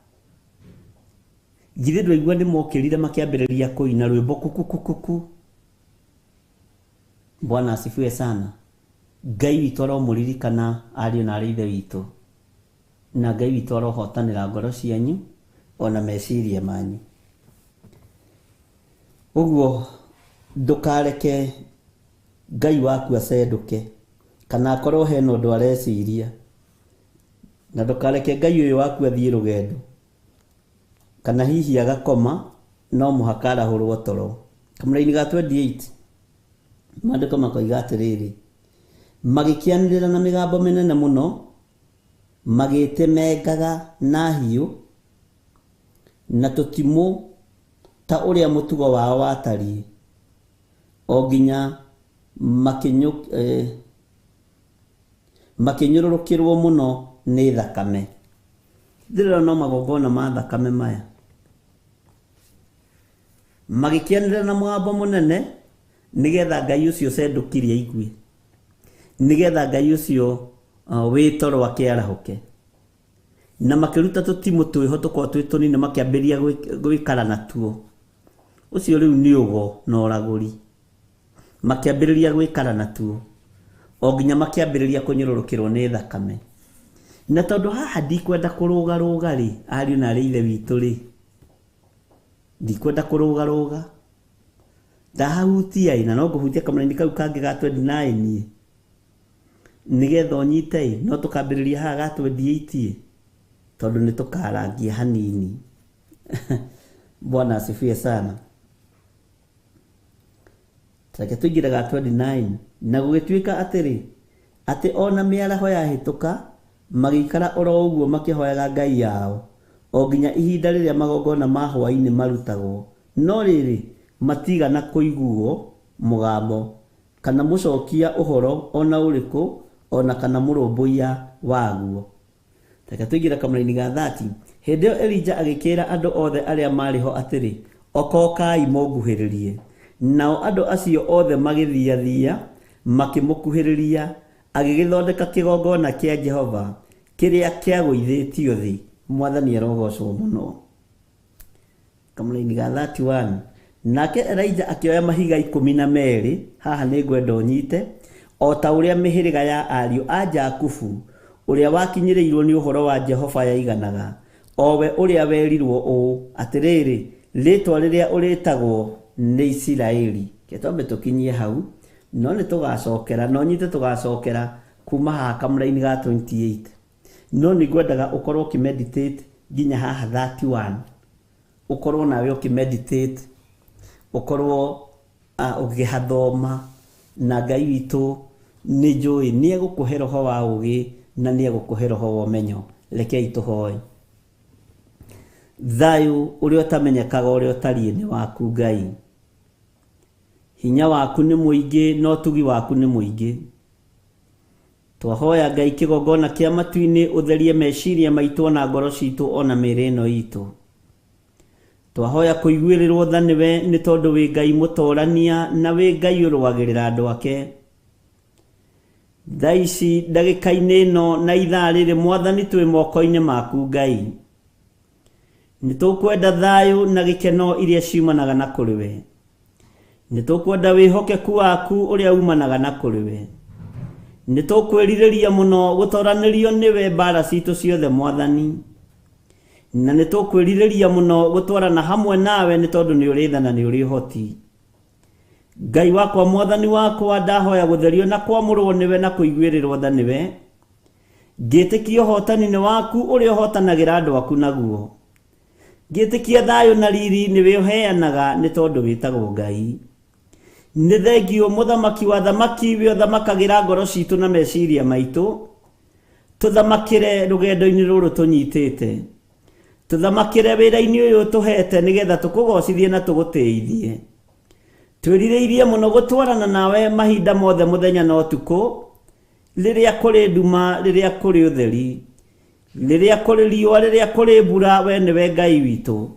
Githĩ ndwaigua nĩ mokĩrire makĩambĩrĩria kũina rwĩmbo kukukukuku. Bwana asifiwe sana. Ngai witũ aromũririkana ariũ na arĩ ithe witũ, na Ngai witũ arohotanĩra ngoro cianyu ona meciria manyu. Ũguo ndũkareke Ngai waku acendũke kana akorwo hena ũndũ areciria, na ndũkareke Ngai ũyũ waku athiĩ rũgendo kana hihi agakoma, no mũhaka arahũrwo toro. Kamũraini ga 28 maandĩko makoiga atĩrĩrĩ, magĩkĩanĩrĩra na mĩgambo mĩnene mũno, magĩtemengaga na hiũ na tũtimũ ta ũrĩa mũtugo wao watariĩ, o nginya makĩnyũrũrũkĩrwo mũno nĩ thakame. Ndĩrona no magongona ma thakame maya. Magĩkĩanĩrĩra na mũgambo mũnene nĩgetha Ngai ũcio ũcendũkire aigue, nĩgetha Ngai ũcio wĩ toro akĩarahũke. Na makĩruta tũtimũ twĩho tũkoragwo twĩ tũnini makĩambĩrĩria gwĩkara natuo. Ũcio rĩu nĩ ũgo na ũragũri. Makĩambĩrĩria gwĩkara natuo o nginya makĩambĩrĩria kũnyũrũrũkĩrwo nĩ thakame. Na tondũ haha ndikwenda kũrũgarũga rĩ, ariũ na arĩ ithe witũ rĩ, ndikwenda kũrũgarũga, ndahahutia ĩ, na no ngũhutia kamũraini kau kangĩ ga 29 ĩ, nĩgetha ũnyite ĩ, no tũkambĩrĩria haha ga 28 ĩ, tondũ nĩ tũkarangia hanini. Bwana asifiwe sana. Reke tũingĩre ga 29. Na gũgĩtuĩka atĩrĩ, atĩ o na mĩaraho yahĩtũka, magĩikara oro ũguo makĩhoyaga ngai yao, o nginya ihinda rĩrĩa magongona ma hwaĩ-inĩ marutagwo, no rĩrĩ, matiigana kũiguo mũgambo kana mũcokia ũhoro o na ũrĩkũ, o na kana mũrũmbũiya waguo. Reke tũingĩre kamũraini ga 30. Hĩndĩ ĩyo Elija agĩkĩĩra andũ othe arĩa maarĩ ho atĩrĩ, Okokai mũnguhĩrĩrie. Nao andũ acio othe magĩthiathia makĩmũkuhĩrĩria, agĩgĩthondeka kĩgongona kĩa Jehova kĩrĩa kĩagũithĩtio thĩ. Mwathani arogocwo mũno. Kamũraini ga 31. Nake Elija akĩoya mahiga 12, haha nĩ ngwenda ũnyite, o ta ũrĩa mĩhĩrĩga ya ariũ a Jakubu ũrĩa wakinyĩrĩirwo nĩ ũhoro wa Jehova yaiganaga, o we ũrĩa werirwo ũũ, Atĩrĩrĩ, rĩĩtwa rĩrĩa ũrĩĩtagwo nĩ Isiraeli. Reke twambe tũkinyie hau, no nĩ tũgacokera, na ũnyite tũgacokera kuma haha kamũraini ga 28. No nĩ ngwendaga ũkorwo ũkĩmeditate nginya haha 31. Ũkorwo nawe ũkĩmeditate, ũkorwo ũkĩhathoma, na Ngai witũ nĩ njũĩ nĩ egũkũhe roho wa ũgĩ na nĩ egũkũhe roho wa ũmenyo. Rekei tũhoe. Thayũ ũrĩa ũtamenyekaga ũrĩa ũtariĩ nĩ waku Ngai. Hinya waku nĩ mũingĩ na ũtugi waku nĩ mũingĩ. Twahoya Ngai kĩgongona kĩa matu-inĩ ũtherie meciria maitũ ona ngoro citũ ona mĩĩrĩ ĩno itũ. Twahoya kũiguĩrĩrwo tha nĩwe nĩ tondũ wĩ Ngai mũtorania na wĩ Ngai ũrũagĩrĩra andũ ake. Thaa ici ndagĩka-inĩ ĩno na ithaa rĩrĩ Mwathani twĩ moko-inĩ maku Ngai. Nĩ tũkwenda thayũ na gĩkeno iria ciumanaga na kũrĩ we. Nĩ tũkwenda wĩhokeku waku ũrĩa umanaga na kũrĩ we. Nĩ tũkwĩrirĩria mũno gũtoranĩrio nĩwe mbara citũ ciothe Mwathani. Na nĩ tũkwĩrirĩria mũno gũtwarana hamwe nawe nĩ tondũ nĩ ũrĩ tha na nĩ ũrĩ ũhoti. Ngai wakwa Mwathani wakwa ndahoya gũtherio na kwamũrwo nĩwe na kũiguĩrĩrwo tha nĩwe. Ngĩtĩkia ũhotani nĩ waku ũrĩa ũhotanagĩra andũ aku naguo. Ngĩtĩkia thayũ na riri nĩwe ũheanaga nĩ tondũ wĩtagwo Ngai. Nĩ thengiũ mũthamaki wa thamaki we ũthamakagĩra ngoro citũ na meciria maitũ. Tũthamakĩre rũgendo-inĩ rũrũ tũnyitĩte. Tũthamakĩre wĩra-inĩ ũyũ ũtũhete nĩgetha tũkũgocithie na tũgũtĩithie. Twĩrirĩirie mũno gũtwarana nawe mahinda mothe mũthenya na ũtukũ, rĩrĩa kũrĩ nduma, rĩrĩa kũrĩ ũtheri. Rĩrĩa kũrĩ riũa, rĩrĩa kũrĩ mbura, we nĩwe Ngai witũ.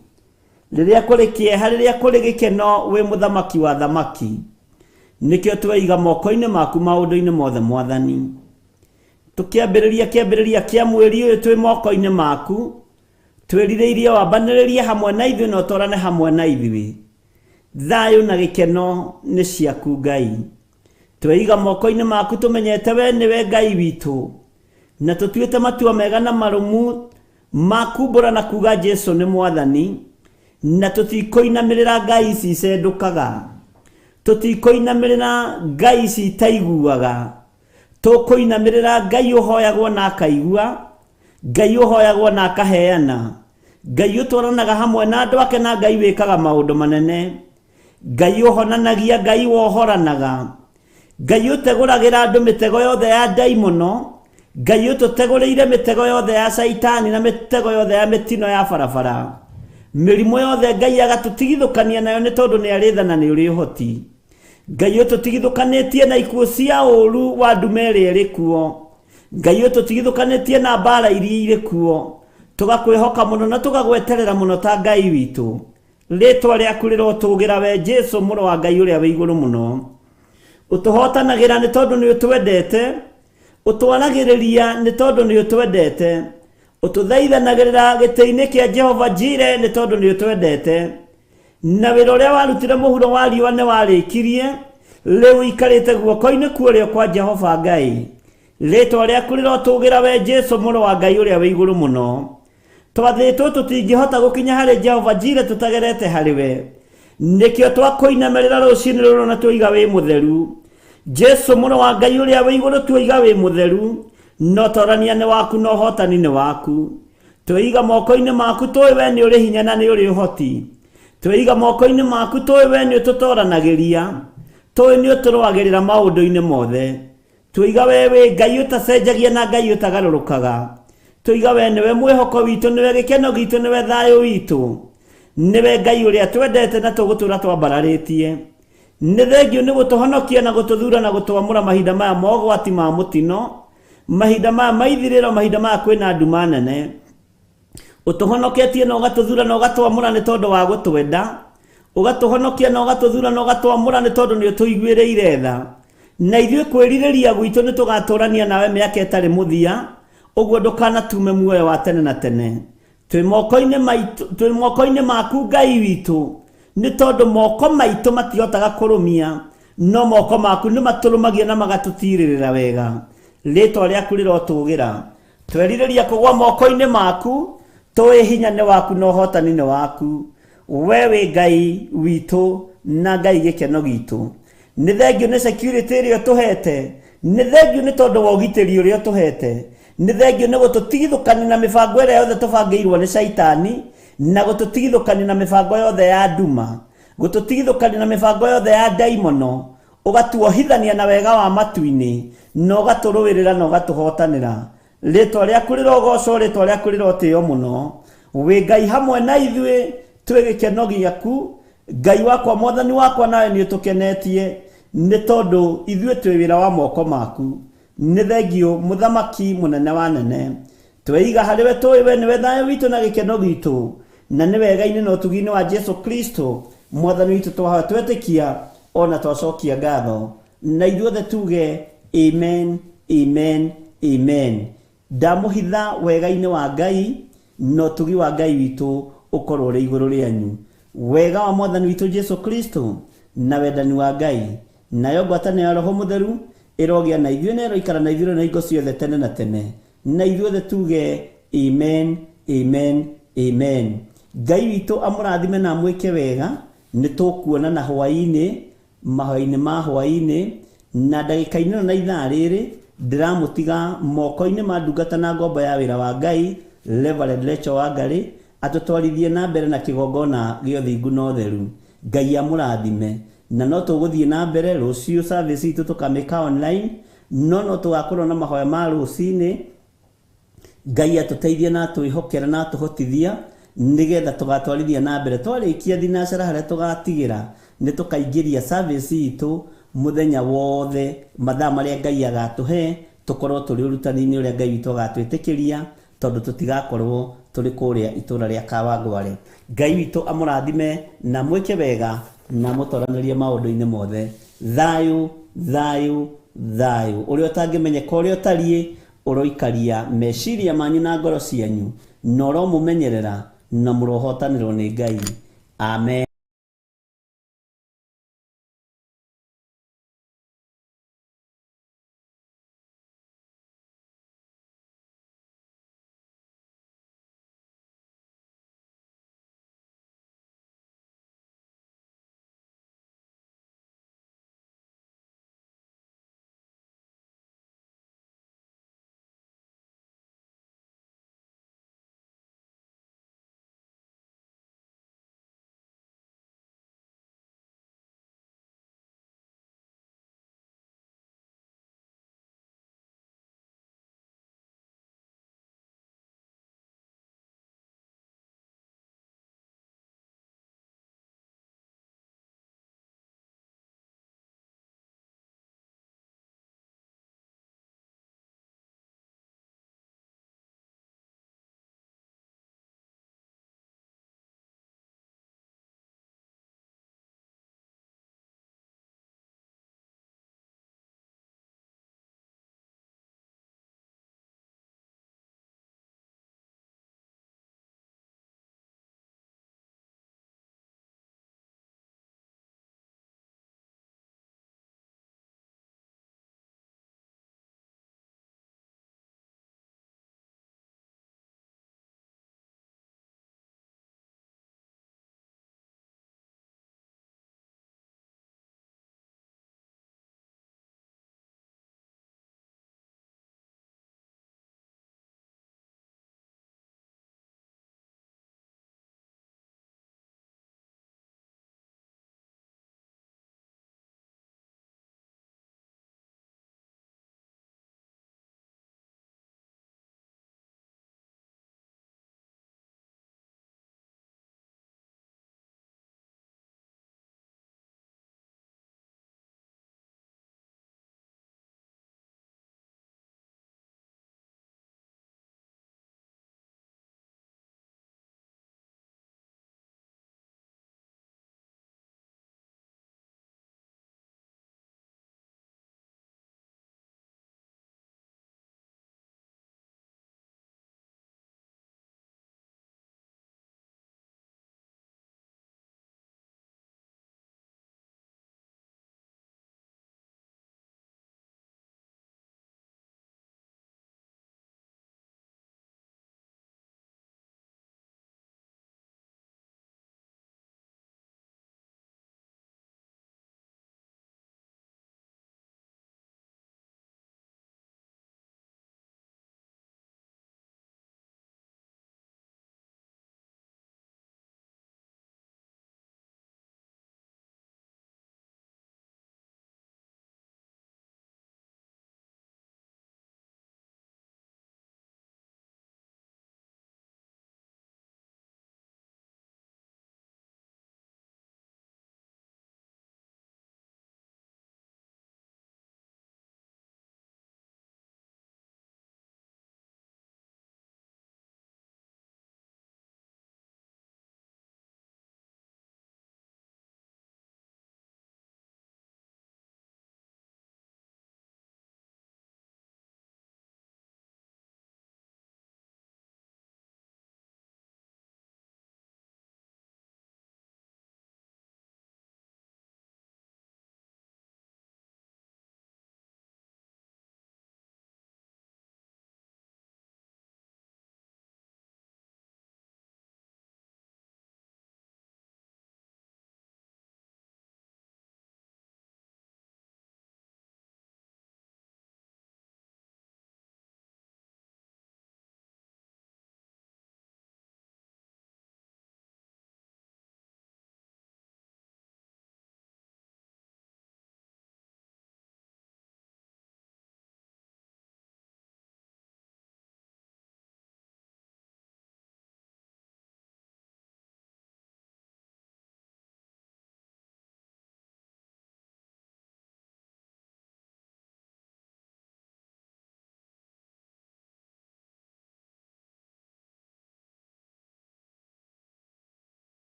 Rĩrĩa kũrĩ kĩeha, rĩrĩa kũrĩ gĩkeno, wĩ mũthamaki wa thamaki. Nĩkĩo tweiga moko-inĩ maku maũndũ-inĩ mothe Mwathani. Tũkĩambĩrĩria kĩambĩrĩria kĩa mweri ũyũ twĩ moko-inĩ maku, twĩrirĩirie wambanĩrĩrie hamwe na ithuĩ na ũtwarane hamwe na ithuĩ. Thayũ na gĩkeno nĩ ciaku Ngai. Tweiga moko-inĩ maku tũmenyete we nĩwe Ngai witũ, na tũtuĩte matua mega na marũmu ma kumbũra na kuga Jesu nĩ Mwathani, na tũtikũinamĩrĩra ngai ici icendũkaga, tũtikũinamĩrĩra ngai ici itaiguaga, tũkũinamĩrĩra Ngai ũhoyagwo na akaigua, Ngai ũhoyagwo na akaheana, Ngai ũtwaranaga hamwe na andũ ake na Ngai wĩkaga maũndũ manene. Ngai ũhonanagia, Ngai wohoranaga, Ngai ũtegũragĩra andũ mĩtego yothe ya ndaimono, Ngai ũtũtegũrĩire mĩtego yothe ya caitani na mĩtego yothe ya mĩtino ya barabara. Mĩrimũ yothe Ngai agatũtigithũkania nayo nĩ tondũ nĩ arĩ tha na nĩ ũrĩ ũhoti. Ngai ũtũtigithũkanĩtie na ikuũ cia ũũru wa nduma ĩrĩa ĩrĩ kuo. Ngai ũtũtigithũkanĩtie na mbaara iria irĩ kuo. Tũgakwĩhoka mũno na tũgagweterera mũno ta Ngai witũ. Rĩĩtwa rĩaku rĩrotũũgĩra we Jesu mũrũ wa Ngai ũrĩa wĩ igũrũ mũno. Ũtũhotanagĩra nĩ tondũ nĩ ũtwendete, ũtwaragĩrĩria nĩ tondũ nĩ ũtwendete, ũtũthaithanagĩrĩra gĩtĩ-inĩ kĩa Jehova Jire nĩ tondũ nĩ ũtwendete. Na wĩra ũrĩa warutire mũhuro wa riũa nĩ warĩkirie, rĩu ũikarĩte guoko-inĩ kwa ũrĩo kwa Jehova Ngai. Rĩĩtwa rĩaku rĩrotũũgĩra we Jesu mũrũ wa Ngai ũrĩa wĩ igũrũ mũno. Twathĩtwo tũtingĩhota gũkinya harĩ Jehova Jire tũtagerete harĩ we. Nĩkĩo twakũinamĩrĩra rũcinĩ rũrũ na tuoiga wĩ mũtheru. Jesu mũrũ wa Ngai ũrĩa wĩ igũrũ tuoiga wĩ mũtheru, na ũtorania nĩ waku na ũhotani nĩ waku. Tweiga moko-inĩ maku tũĩ we nĩ ũrĩ hinya na nĩ ũrĩ ũhoti. Tweiga moko-inĩ maku tũĩ we nĩ ũtũtoranagĩria, tũĩ nĩ ũtũrũagĩrĩra maũndũ-inĩ mothe. Tũiga we wĩ Ngai ũtacenjagia na Ngai ũtagarũrũkaga. Tũiga we nĩwe mwĩhoko witũ, nĩwe gĩkeno gitũ, nĩwe thayũ witũ. Nĩwe Ngai ũrĩa twendete na tũgũtũra twambararĩtie. Nĩ thengiũ nĩ gũtũhonokia na gũtũthura na gũtwamũra mahinda maya mogwati ma mũtino, mahinda maya maithirĩro, mahinda maya kwĩna nduma nene. Ũtũhonoketie na ũgatũthura na ũgatwamũra nĩ tondũ wa gũtwenda. Ũgatũhonokia na ũgatũthura na ũgatwamũra nĩ tondũ nĩ ũtũiguĩrĩire tha. Na ithuĩ kwĩrirĩria gwitũ nĩ tũgatũrania nawe mĩaka ĩtarĩ mũthia, ũguo ndũkanatume muoyo wa tene na tene. Twĩ moko-inĩ maitũ, twĩ moko-inĩ maku Ngai witũ, nĩ tondũ moko maitũ matihotaga kũrũmia, no moko maku nĩ matũrũmagia na magatũtirĩrĩra wega. Rĩtwa rĩaku rĩrotũgĩra. Twerirĩria kũgwa moko-inĩ maku, tũĩ hinya nĩ waku na ũhotani nĩ waku. We wĩ Ngai witũ na Ngai gĩkeno gitũ. Nĩ thengiũ nĩ security ĩrĩa ũtũhete, nĩ thengiũ nĩ tondũ wa ũgitĩri ũrĩa ũtũhete, nĩ thengiũ nĩ gũtũtigithũkania na mĩbango ĩrĩa yothe tũbangĩirwo nĩ caitani, na gũtũtigithũkania na mĩbango yothe ya nduma, gũtũtigithũkania na mĩbango yothe ya ndaimono, ũgatuohithania na wega wa matu-inĩ, na ũgatũrũĩrĩra na ũgatũhotanĩra. Rĩtwa rĩaku rĩrogocwo, rĩtwa rĩaku rĩrotĩo mũno. Wĩ Ngai hamwe na ithuĩ, twĩ gĩkeno gĩaku. Ngai wakwa, Mwathani wakwa, nawe nĩ ũtũkenetie, nĩ tondũ ithuĩ twĩ wĩra wa moko maku. Nĩ thengiũ, Mũthamaki mũnene wa nene. Tweiga harĩ we, tũĩ we nĩwe thayũ witũ na gĩkeno gitũ, na nĩ wega-inĩ na ũtugi-inĩ wa Jesu Kristo Mwathani witũ twahoya twetĩkia ona twacokia ngatho. Na ithuothe tuge amen, amen, amen. Ndamũhitha wega-inĩ wa Ngai na ũtugi wa Ngai witũ ũkorwo ũrĩ igũrũ rĩanyu. Wega wa Mwathani witũ Jesu Kristo na wendani wa Ngai nayo ngwatanĩro ya Roho Mũtheru ĩrogĩa na ithuĩ na ĩroikara na ithuĩ na hingo ciothe tene na tene. Na ithuothe tuge amen, amen, amen. Ngai witũ amũrathime na amwĩke wega. Nĩ tũkuonana hwaĩ-inĩ, mahoya-inĩ ma hwaĩ-inĩ, na ndagĩka-inĩ ĩno na ithaa rĩrĩ ndĩramũtiga moko-inĩ ma ndungata na ngombo ya wĩra wa Ngai, Reverend Rachel Wangari, atũtwarithie na mbere na kĩgongona gĩa ũthingu na ũtheru. Ngai amũrathime. Na no tũgũthiĩ na mbere rũciũ service itũ tũkamĩka online, no no tũgakorwo na mahoya ma rũcinĩ. Ngai atũteithie na atwĩhokere na atũhotithia nĩgetha tũgatwarithia na mbere. Twarĩkia thinacara harĩa tũgatigĩra, nĩ tũkaingĩria service itũ mũthenya wothe, mathaa marĩa Ngai agatũhe, tũkorwo tũrĩ ũrutani-inĩ ũrĩa Ngai witũ agatwĩtĩkĩria, tondũ tũtigakorwo tũrĩ kũrĩa itũra rĩa Kawangware. Ngai witũ amũrathime na mwĩke wega na mũtoranĩrie maũndũ-inĩ mothe. Thayũ, thayũ, thayũ. Ũrĩa ũtangĩmenyeka ũrĩa ũtariĩ, ũroikaria meciria manyu na ngoro cianyu, na ũromũmenyerera na mũrohotanĩrwo nĩ Ngai. Amen.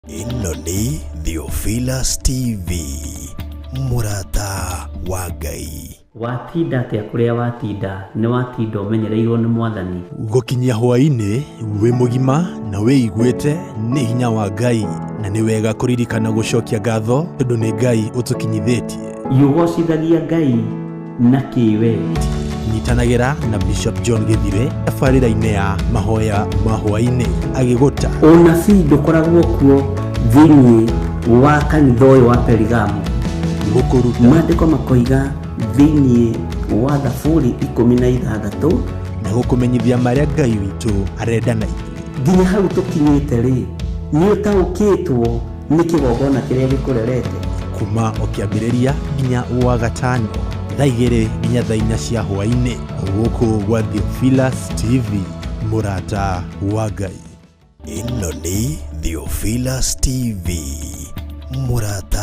Ĩno nĩ Theophilus TV, mũrata wa Ngai. Watinda atĩa kũrĩa watinda? Nĩ watinda ũmenyereirwo nĩ Mwathani. Gũkinyia hwaĩ-inĩ wĩ mũgima na wĩiguĩte nĩ hinya wa Ngai, na nĩ wega kũririkana gũcokia ngatho tondũ nĩ Ngai ũtũkinyithĩtie. Ũgocithagia Ngai na kĩ we? Nyitanagĩra na Bishop John Gĩthire tabarĩra-inĩ ya mahoya ma hwaĩ-inĩ agĩgũta. Ũnabii ndũkoragwo kuo thĩinĩ wa kanitha ũyũ wa Perigamo. Gũkũruta. Maandĩko makoiga thĩinĩ wa Thaburi 16 na gũkũmenyithia marĩa Ngai witũ arenda na ithuĩ. Nginya hau tũkinyĩte rĩ, nĩ ũtaũkĩtwo nĩ kĩgongona kĩrĩa gĩkũrerete. Kuma o kĩambĩrĩria nginya wa gatano thaa 2 nginya thaa 4 cia hwaĩ-inĩ gũkũ gwa Theophilus TV, mũrata wa Ngai. Ĩno nĩ Theophilus TV, mũrata